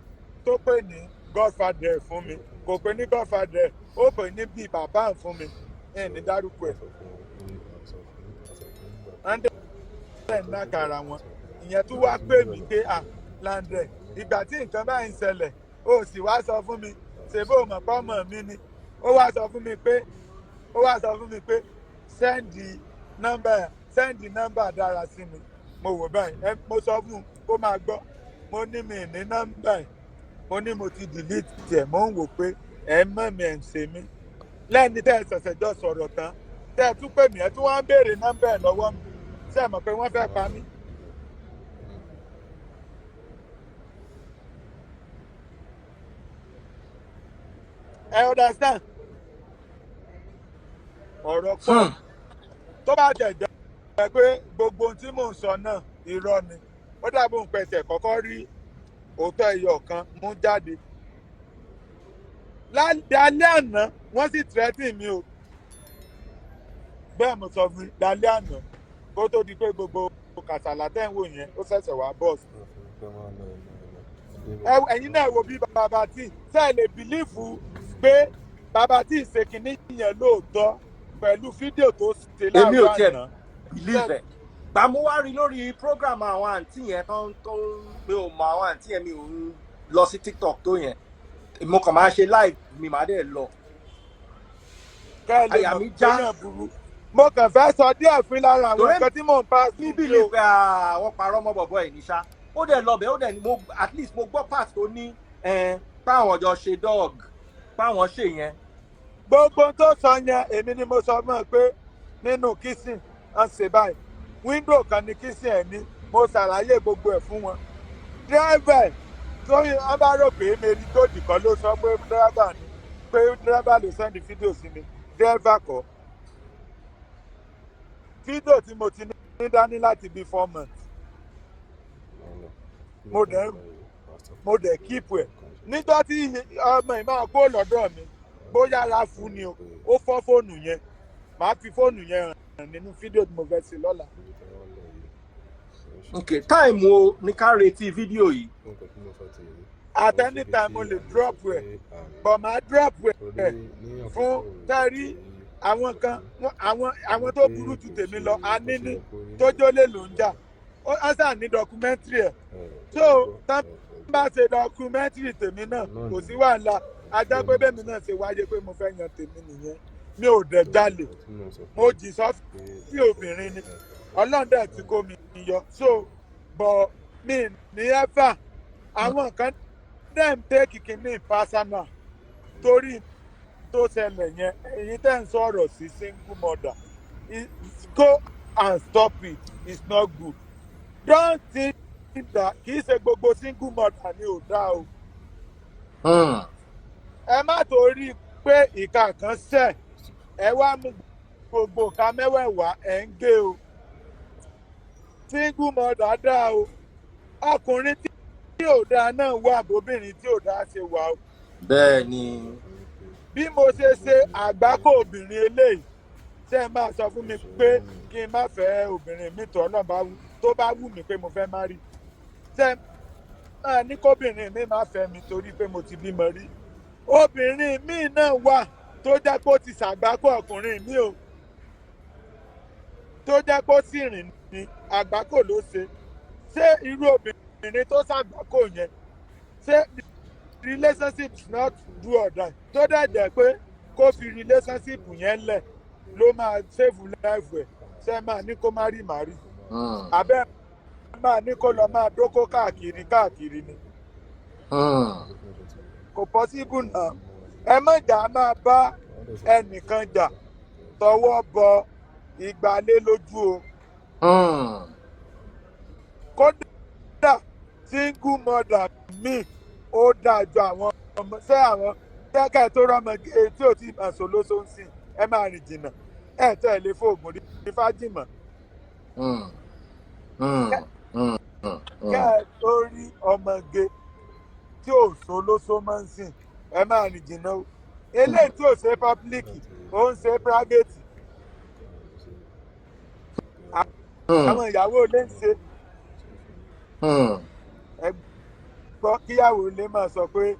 tó pè ní godfather fún mi. Kò pè ní godfather, ó pè ní bíi bàbá fún mi. Ẹ̀ ní dárúkọ ẹ̀. Wọ́n dẹ̀ ń nàkàrà wọn. Ìyẹn tún wá pè mí pé, "À Landẹ, ìgbà tí nǹkan báyìí ń ṣẹlẹ̀, ó sì wá sọ fún mi, ṣe bó mọ̀ pọ́ mọ̀ mí ni?" Ó wá sọ fún mi pé send nọ́mbà, send nọ́mbà dára sí mi. Mo wò báyìí, ẹ mo sọ fún un kó máa gbọ́. Mo ní mi ní nọ́mbà ẹ̀, mo ní mo ti delete ẹ̀. Mo ń wò pé ẹ mọ̀ mi, ẹ̀ ń ṣe mí lẹ́ni tẹ́ ẹ ṣẹ̀ṣẹ̀ jọ sọ̀rọ̀ tán, tẹ́ ẹ tún pè mí, ẹ tún wá ń béèrè nọ́mbà ẹ̀ lọ́wọ́ mi. Ṣé ẹ mọ̀ pé wọ́n fẹ́ pa mí? Ẹ understand? Ọ̀rọ̀ pọ̀. Tó bá jẹ́ jẹ́ pé gbogbo ohun tí mò ń sọ náà irọ́ ni, ó dàbí òun pẹ̀sẹ̀ kọ́kọ́ rí òótọ́ ẹyọ kan mú jáde. Lálẹ́ àná, wọ́n sì threaten mi o. Bẹ́ẹ̀ mo sọ fún yín, lálẹ́ àná, kó tó di pé gbogbo kàsàlà tẹ́ ń wò yẹn ó ṣẹ̀ṣẹ̀ wá bọ́ọ̀sì. Ẹ̀yin náà wo bí bàbá tí ṣe lè believe pé bàbá tí ṣe kínní yẹn lóòótọ́ pẹ̀lú fídíò tó ṣe Èmi ò láàárọ̀ tiẹ̀ àná. believe ẹ̀. Gbà mo wá rí lórí program àwọn àǹtí yẹn tó ń mi ò mọ àwọn àǹtí yẹn, mi ò ń lọ sí TikTok tó yẹn. Mo kàn máa ṣe live mi, màá dẹ̀ lọ. Kẹ́ ẹ lè Àyà mọ̀ mi pé já. yẹn burú. Mo kàn fẹ́ sọ díẹ̀ fún lára àwọn Torí nǹkan tí mò ń pass mi through believe o. pé àwọn parọ́ mọ́ bọ̀bọ̀ ẹ̀ ní ṣá. Ó dẹ̀ lọ bẹ̀, ó dẹ̀ ní mo at least mo gbọ́ part tó ní páwọn jọ ṣe dog, páwọn ṣe yẹn. Gbogbo tó sọ yẹn, èmi ni mo sọ fún ẹ pé nínú kitchen ń ṣe báyìí, window kan ní kitchen ẹ̀ ní. Mo ṣàlàyé gbogbo ẹ̀ fún wọn. Driver tó wọ́n bá rò pé Mary Gold kan ló sọ pé driver ni, pé driver ló send fídíò sí mi, driver kọ́. Fídíò tí mo ti ní dání láti bí 4 months, mo dẹ̀ keep ẹ̀. Níjọ́ tí ọmọ yìí máa kó lọ́dọ̀ mi, bóyá ara fún ni o, ó fọ́ fóònù yẹn. Màá fi fóònù yẹn hàn nínú fídíò tí mo fẹ́ ṣe lọ́la. Ok, time wo ní ká retí fídíò yìí? At any time mo lè drop ẹ̀, but màá drop ẹ̀ fún tẹ́rí àwọn kan àwọn tó burú ju tèmi lọ. A níní tó jólè ló ń jà, ó á sà ní documentary ẹ̀. So tán bá ṣe documentary tèmi náà, kò sí wàhálà. Ajá pé bẹ́ẹ̀ mi náà ṣe wáyé pé mo fẹ́ yan tèmi nìyẹn. Mi ò dẹ̀ jalè, mo jì sọ́fì obìnrin ni. Ọlọ́run dẹ̀ ti kó mi yọ. So but mi ní ẹ́fà àwọn kan dẹ̀ ń take kínní personal torí tó ṣẹlẹ̀ yẹn. Èyí tẹ́ ń sọ̀rọ̀ sí single mother, go and stop it. It's not good. Don't think that kì í ṣe gbogbo single mother ni ò dá o. Ẹ má torí pé ìka kan ṣẹ̀, ẹ wá mú gbogbo ìka mẹ́wẹ̀ẹ̀wá ẹ̀ ń gé o. Single mother dá o. Ọkùnrin tí ò dáa náà wà, bóbìnrin tí ò dáa ṣe wà o. Bẹ́ẹ̀ ni. Bí mo ṣe ṣe àgbákò obìnrin eléyìí, ṣé ẹ máa sọ fún mi pé kí n má fẹ́ obìnrin mi tó Ọlọ́run bá wù, tó bá wù mí pé mo fẹ́ má rí? Ṣé ẹ máa ní kóbìnrin mi má fẹ́ mi torí pé mo ti bímọ rí? Obìnrin mi náà wà tó jẹ́ pé ó ti ṣàgbákò ọkùnrin mi o, tó jẹ́ pé ó sì rìn ní àgbákò ló ṣe. Ṣé irú obìnrin tó ṣàgbákò yẹn, ṣé relationship is not do or die, tó dẹ̀ jẹ́ pé kó fi relationship yẹn lẹ̀ ló máa save life ẹ̀, ṣé máa ní kó má rí màá rí? Abẹ́ máa ní kó lọ máa dókó káàkiri káàkiri ni? Kò possible náà. Ẹ má jà máa bá ẹnìkan jà tọwọ́ bọ ìgbàlé lójú o. Kódà single mother mi, ó dáa ju àwọn ọmọ ṣé àwọn kẹ́kẹ́ tó rọ́mọ tí ò tí ì máa sọ lóṣooṣù sìn. Ẹ máa rìn jìnnà, ẹ tẹ́ ẹ lè fóògùn rí fájìmọ̀. Kẹ́ ẹ tó rí ọmọge tí ò so lóṣó máa ń sìn, ẹ máa rìn jìnnà o. Eléyìí tí ò ṣe public, ó ń ṣe private. Àwọn ìyàwó ilé ń ṣe. Ẹ gbọ́, kíyàwó ilé máa sọ pé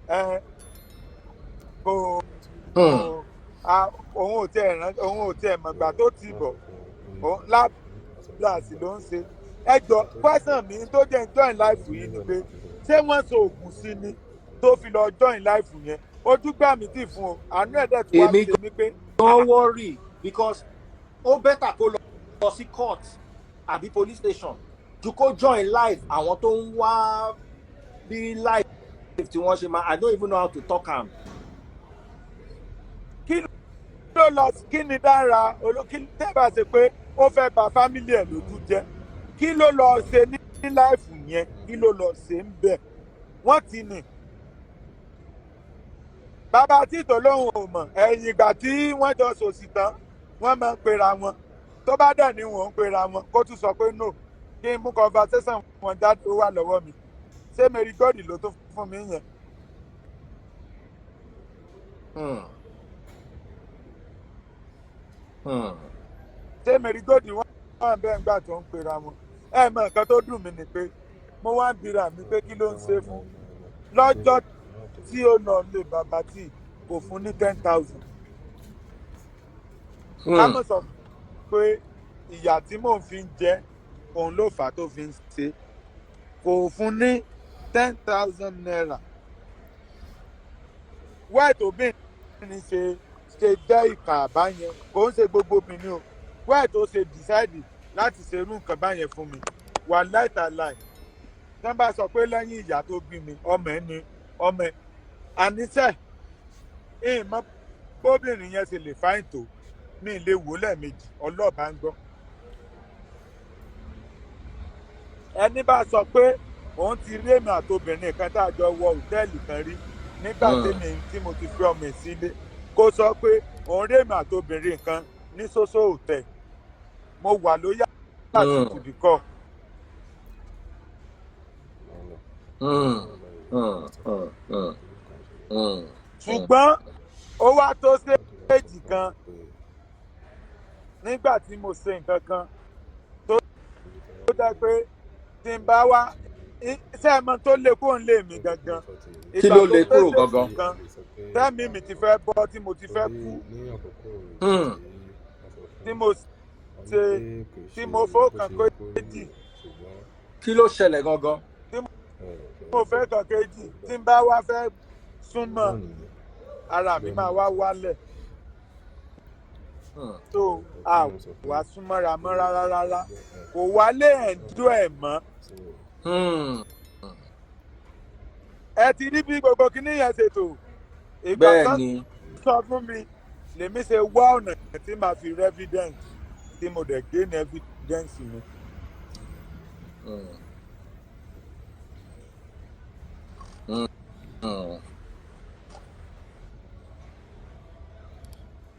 ẹ kò òun ò tiẹ̀ rán, òun ò tiẹ̀ mọ̀gbà tó ti bọ̀, òun lábàásì ló ń ṣe. Ẹ jọ, question mi tó jẹ́ join live yìí ni pé, ṣé wọ́n so oògùn sí ni tó fi lọ join live yẹn? Ojú gbà mí tì fún o. Àánú ẹ̀ dẹ̀ tí wàá Èmi ṣe mí pé gan worry because ó better kó lọ sí court àbí police station ju kó join live àwọn tó ń wá bí live tí wọ́n ṣe máa. I don't even know how to talk am. Kí ló lọ? Kí ni dára kí tẹ́ bá ṣe pé ó fẹ́ bà family ẹ̀ lójú jẹ́? Kí ló lọ ṣe ní live yẹn? Kí ló lọ ṣe ń bẹ̀? Wọ́n ti nì bàbá títò lóhùn ò mọ̀. Ẹ̀yìn ìgbà tí wọ́n jọ sòsì tán, wọ́n máa ń pera wọn. Tó bá dẹ̀ ní wọ́n ń pera wọn, kó tún sọ pé no, kí n mú conversation wọn jáde. Ó wà lọ́wọ́ mi. Ṣé Mary God ló tó fún mi yẹn? Ṣé Marigold wọ́n wà bẹ́ẹ̀ ńgbà tó ń pera wọn? Ẹ mọ nǹkan tó dùn mí ni pé mo wá ń bira mi pé kí ló ń ṣe fún lọ́jọ́ tí ó nà lé bàbá tí kò fún ní 10,000. Ká mọ̀ sọ pé ìyà tí mò ń fi ń jẹ òun ló fà á tó fi ń ṣe, kò fún ní ₦10,000. Wáì tóbìnrin ṣe jẹ́ ìkà báyẹn, kò ń ṣe gbogbo obìnrin o. Wáì tó ṣe decide láti ṣe irú nǹkan báyẹn fún mi, wà láìtàláì tí wọ́n bá sọ pé lẹ́yìn ìyá tó bí mi, ọmọ ẹ̀ ni ọmọ ẹ̀ àníṣe ìmọ̀ bóbìnrin yẹn ṣe lè fáìn tó, mi lè wò lẹ́ẹ̀mejì, ọlọ́ọ̀bá ń gbọ́. Ẹni bá sọ pé òun ti rí èmi àtobìnrin kan tá a jọ wọ òtẹ́ẹ̀lì kan rí nígbà tèmi tí mo ti fi ọmọ ẹ̀ sílé, kó sọ pé òun rí èmi àtobìnrin kan ní sósó òtẹ̀, mo wà lóyà láti tùdíkọ̀. Ṣùgbọ́n ó wá tó stéèjì kan nígbà tí mo ṣe nǹkan kan tó jẹ́ pé tí n bá wá ṣé ẹ mọ tó lè kó ń lé mi gangan. Kí ló lè kúrò gangan? Tẹ́mi mi ti fẹ́ bọ́, tí mo ti fẹ́ kú, tí mo ṣe tí mo fọ́kàn kéjì. Kí ló ṣẹlẹ̀ gangan? Tí mo fẹ́ kàn kéjì, tí n bá wá fẹ́ súnmọ́, ara mi máa wá wálẹ̀. Tó a wá súnmọ́ra mọ́ rárá rárá, kò wálé ẹ̀ńdú ẹ̀ mọ́. Ẹ ti rí bí gbogbo kinní yẹn ṣètò. Ìgbà kan sọ fún mi lèmi ṣe wá ọ̀nà tí màá fi rí evidence, tí mo dẹ̀ gain evidence mi.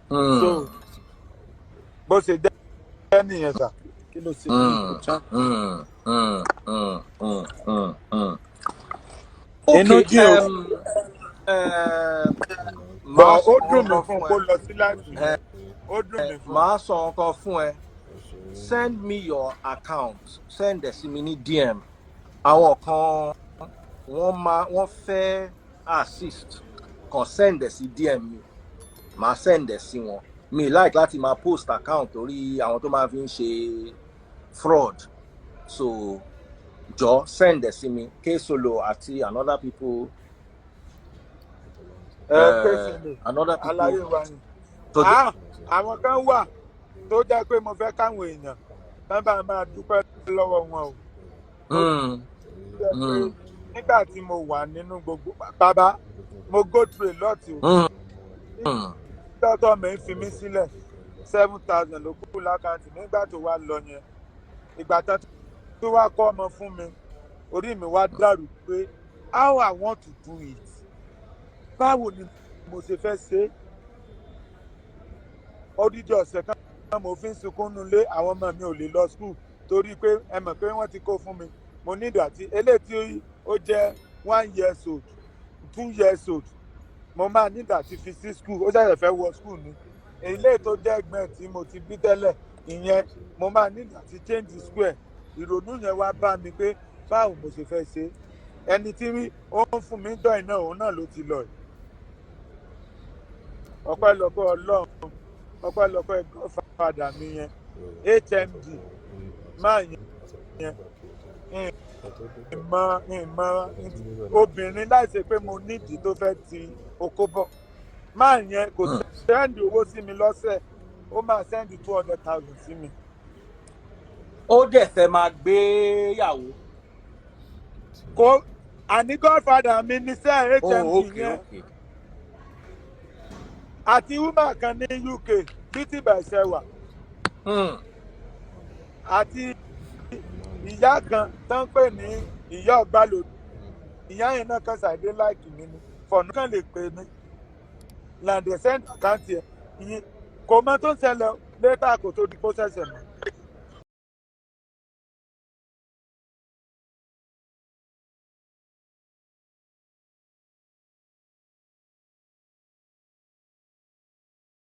So bó ṣe jẹ́ nìyẹn sà, kí ló ṣe? Inú jí o. Bọ̀ ó dùn mí fún kó lọ sí láti. Ó dùn mí fún. Màá sọ nǹkan fún ẹ. Send me your account. Send ẹ̀ sí mi ní DM. Àwọn kan wọ́n máa wọ́n fẹ́ assist, kan send ẹ̀ sí DM mi. Màá send ẹ̀ sí wọn. Mi like láti máa post account torí àwọn tó máa fi ń ṣe fraud. So jọ send ẹ̀ sí mi. K-Solo àti another people. K-Solo another people. Aláyé wa ni. Àwọn kan wà tó jẹ́ pé mo fẹ́ káwọn èèyàn tán bá máa dúpẹ́ lọ́wọ́ wọn o. Nígbà tí mo wà nínú gbogbo bàbá, mo go through a lot o. Dọ́tọ̀ mi ń fi mí sílẹ̀, 7,000 ló kú lákàntì nígbà tó wá lọ yẹn. Ìgbà tán tó wá kọ́ ọmọ fún mi, orí mi wá dàrú pé how I want to do it. Báwo ni mo ṣe fẹ́ ṣe é? Odidi ọ̀sẹ̀ kan mo fi ń sunkún nulẹ̀, àwọn ọmọ mi ò lè lọ school torí pé ẹ mọ̀ pé wọ́n ti kó fún mi. Mo ní ìdàtí eléyìí tí ó jẹ́ 1 years old, 2 years old, mo máa ní ìdàtí fi sí school, ó ṣẹ̀ṣẹ̀ fẹ́ wọ school ni. Eléyìí tó jẹ́ ẹ̀gbọ́n tí mo ti bí tẹ́lẹ̀, ìyẹn mo máa ní ìdàtí change square. Ìrònú yẹn wá bá mi pé báwo mo ṣe fẹ́ ṣe. Ẹni tí ó ń fún mi dọ̀ iná, òun náà ló ti lọ yìí. Ọpẹ́lọpẹ́ Ọlọ́run, ọpẹ́lọpẹ́ godfather mi yẹn, HMD máa yẹn, ìmọ̀ obìnrin láìsí pé mo nídìí tó fẹ́ ti okó bọ̀. Máa yẹn kò send owó sí mi lọ́sẹ̀, ó máa send 200,000 sí mi. Ó dẹ̀ fẹ́ máa gbé yàwó. Kò àní godfather mi ní sẹ́ HMD yẹn. Àti woman kan ní UK, Beauty by Sewa. Àti ìyá kan tó ń pè ní ìyá ọ̀gbálò. Ìyá yẹn náà kan ṣàìdé láìkì mi ni. Fọ̀nù kan lè pè mí. Làǹdẹ̀ send account ẹ̀. Ìyẹn kò mọ tó ń ṣẹlẹ̀ later kò tó di kó ṣẹ̀ṣẹ̀ mọ̀.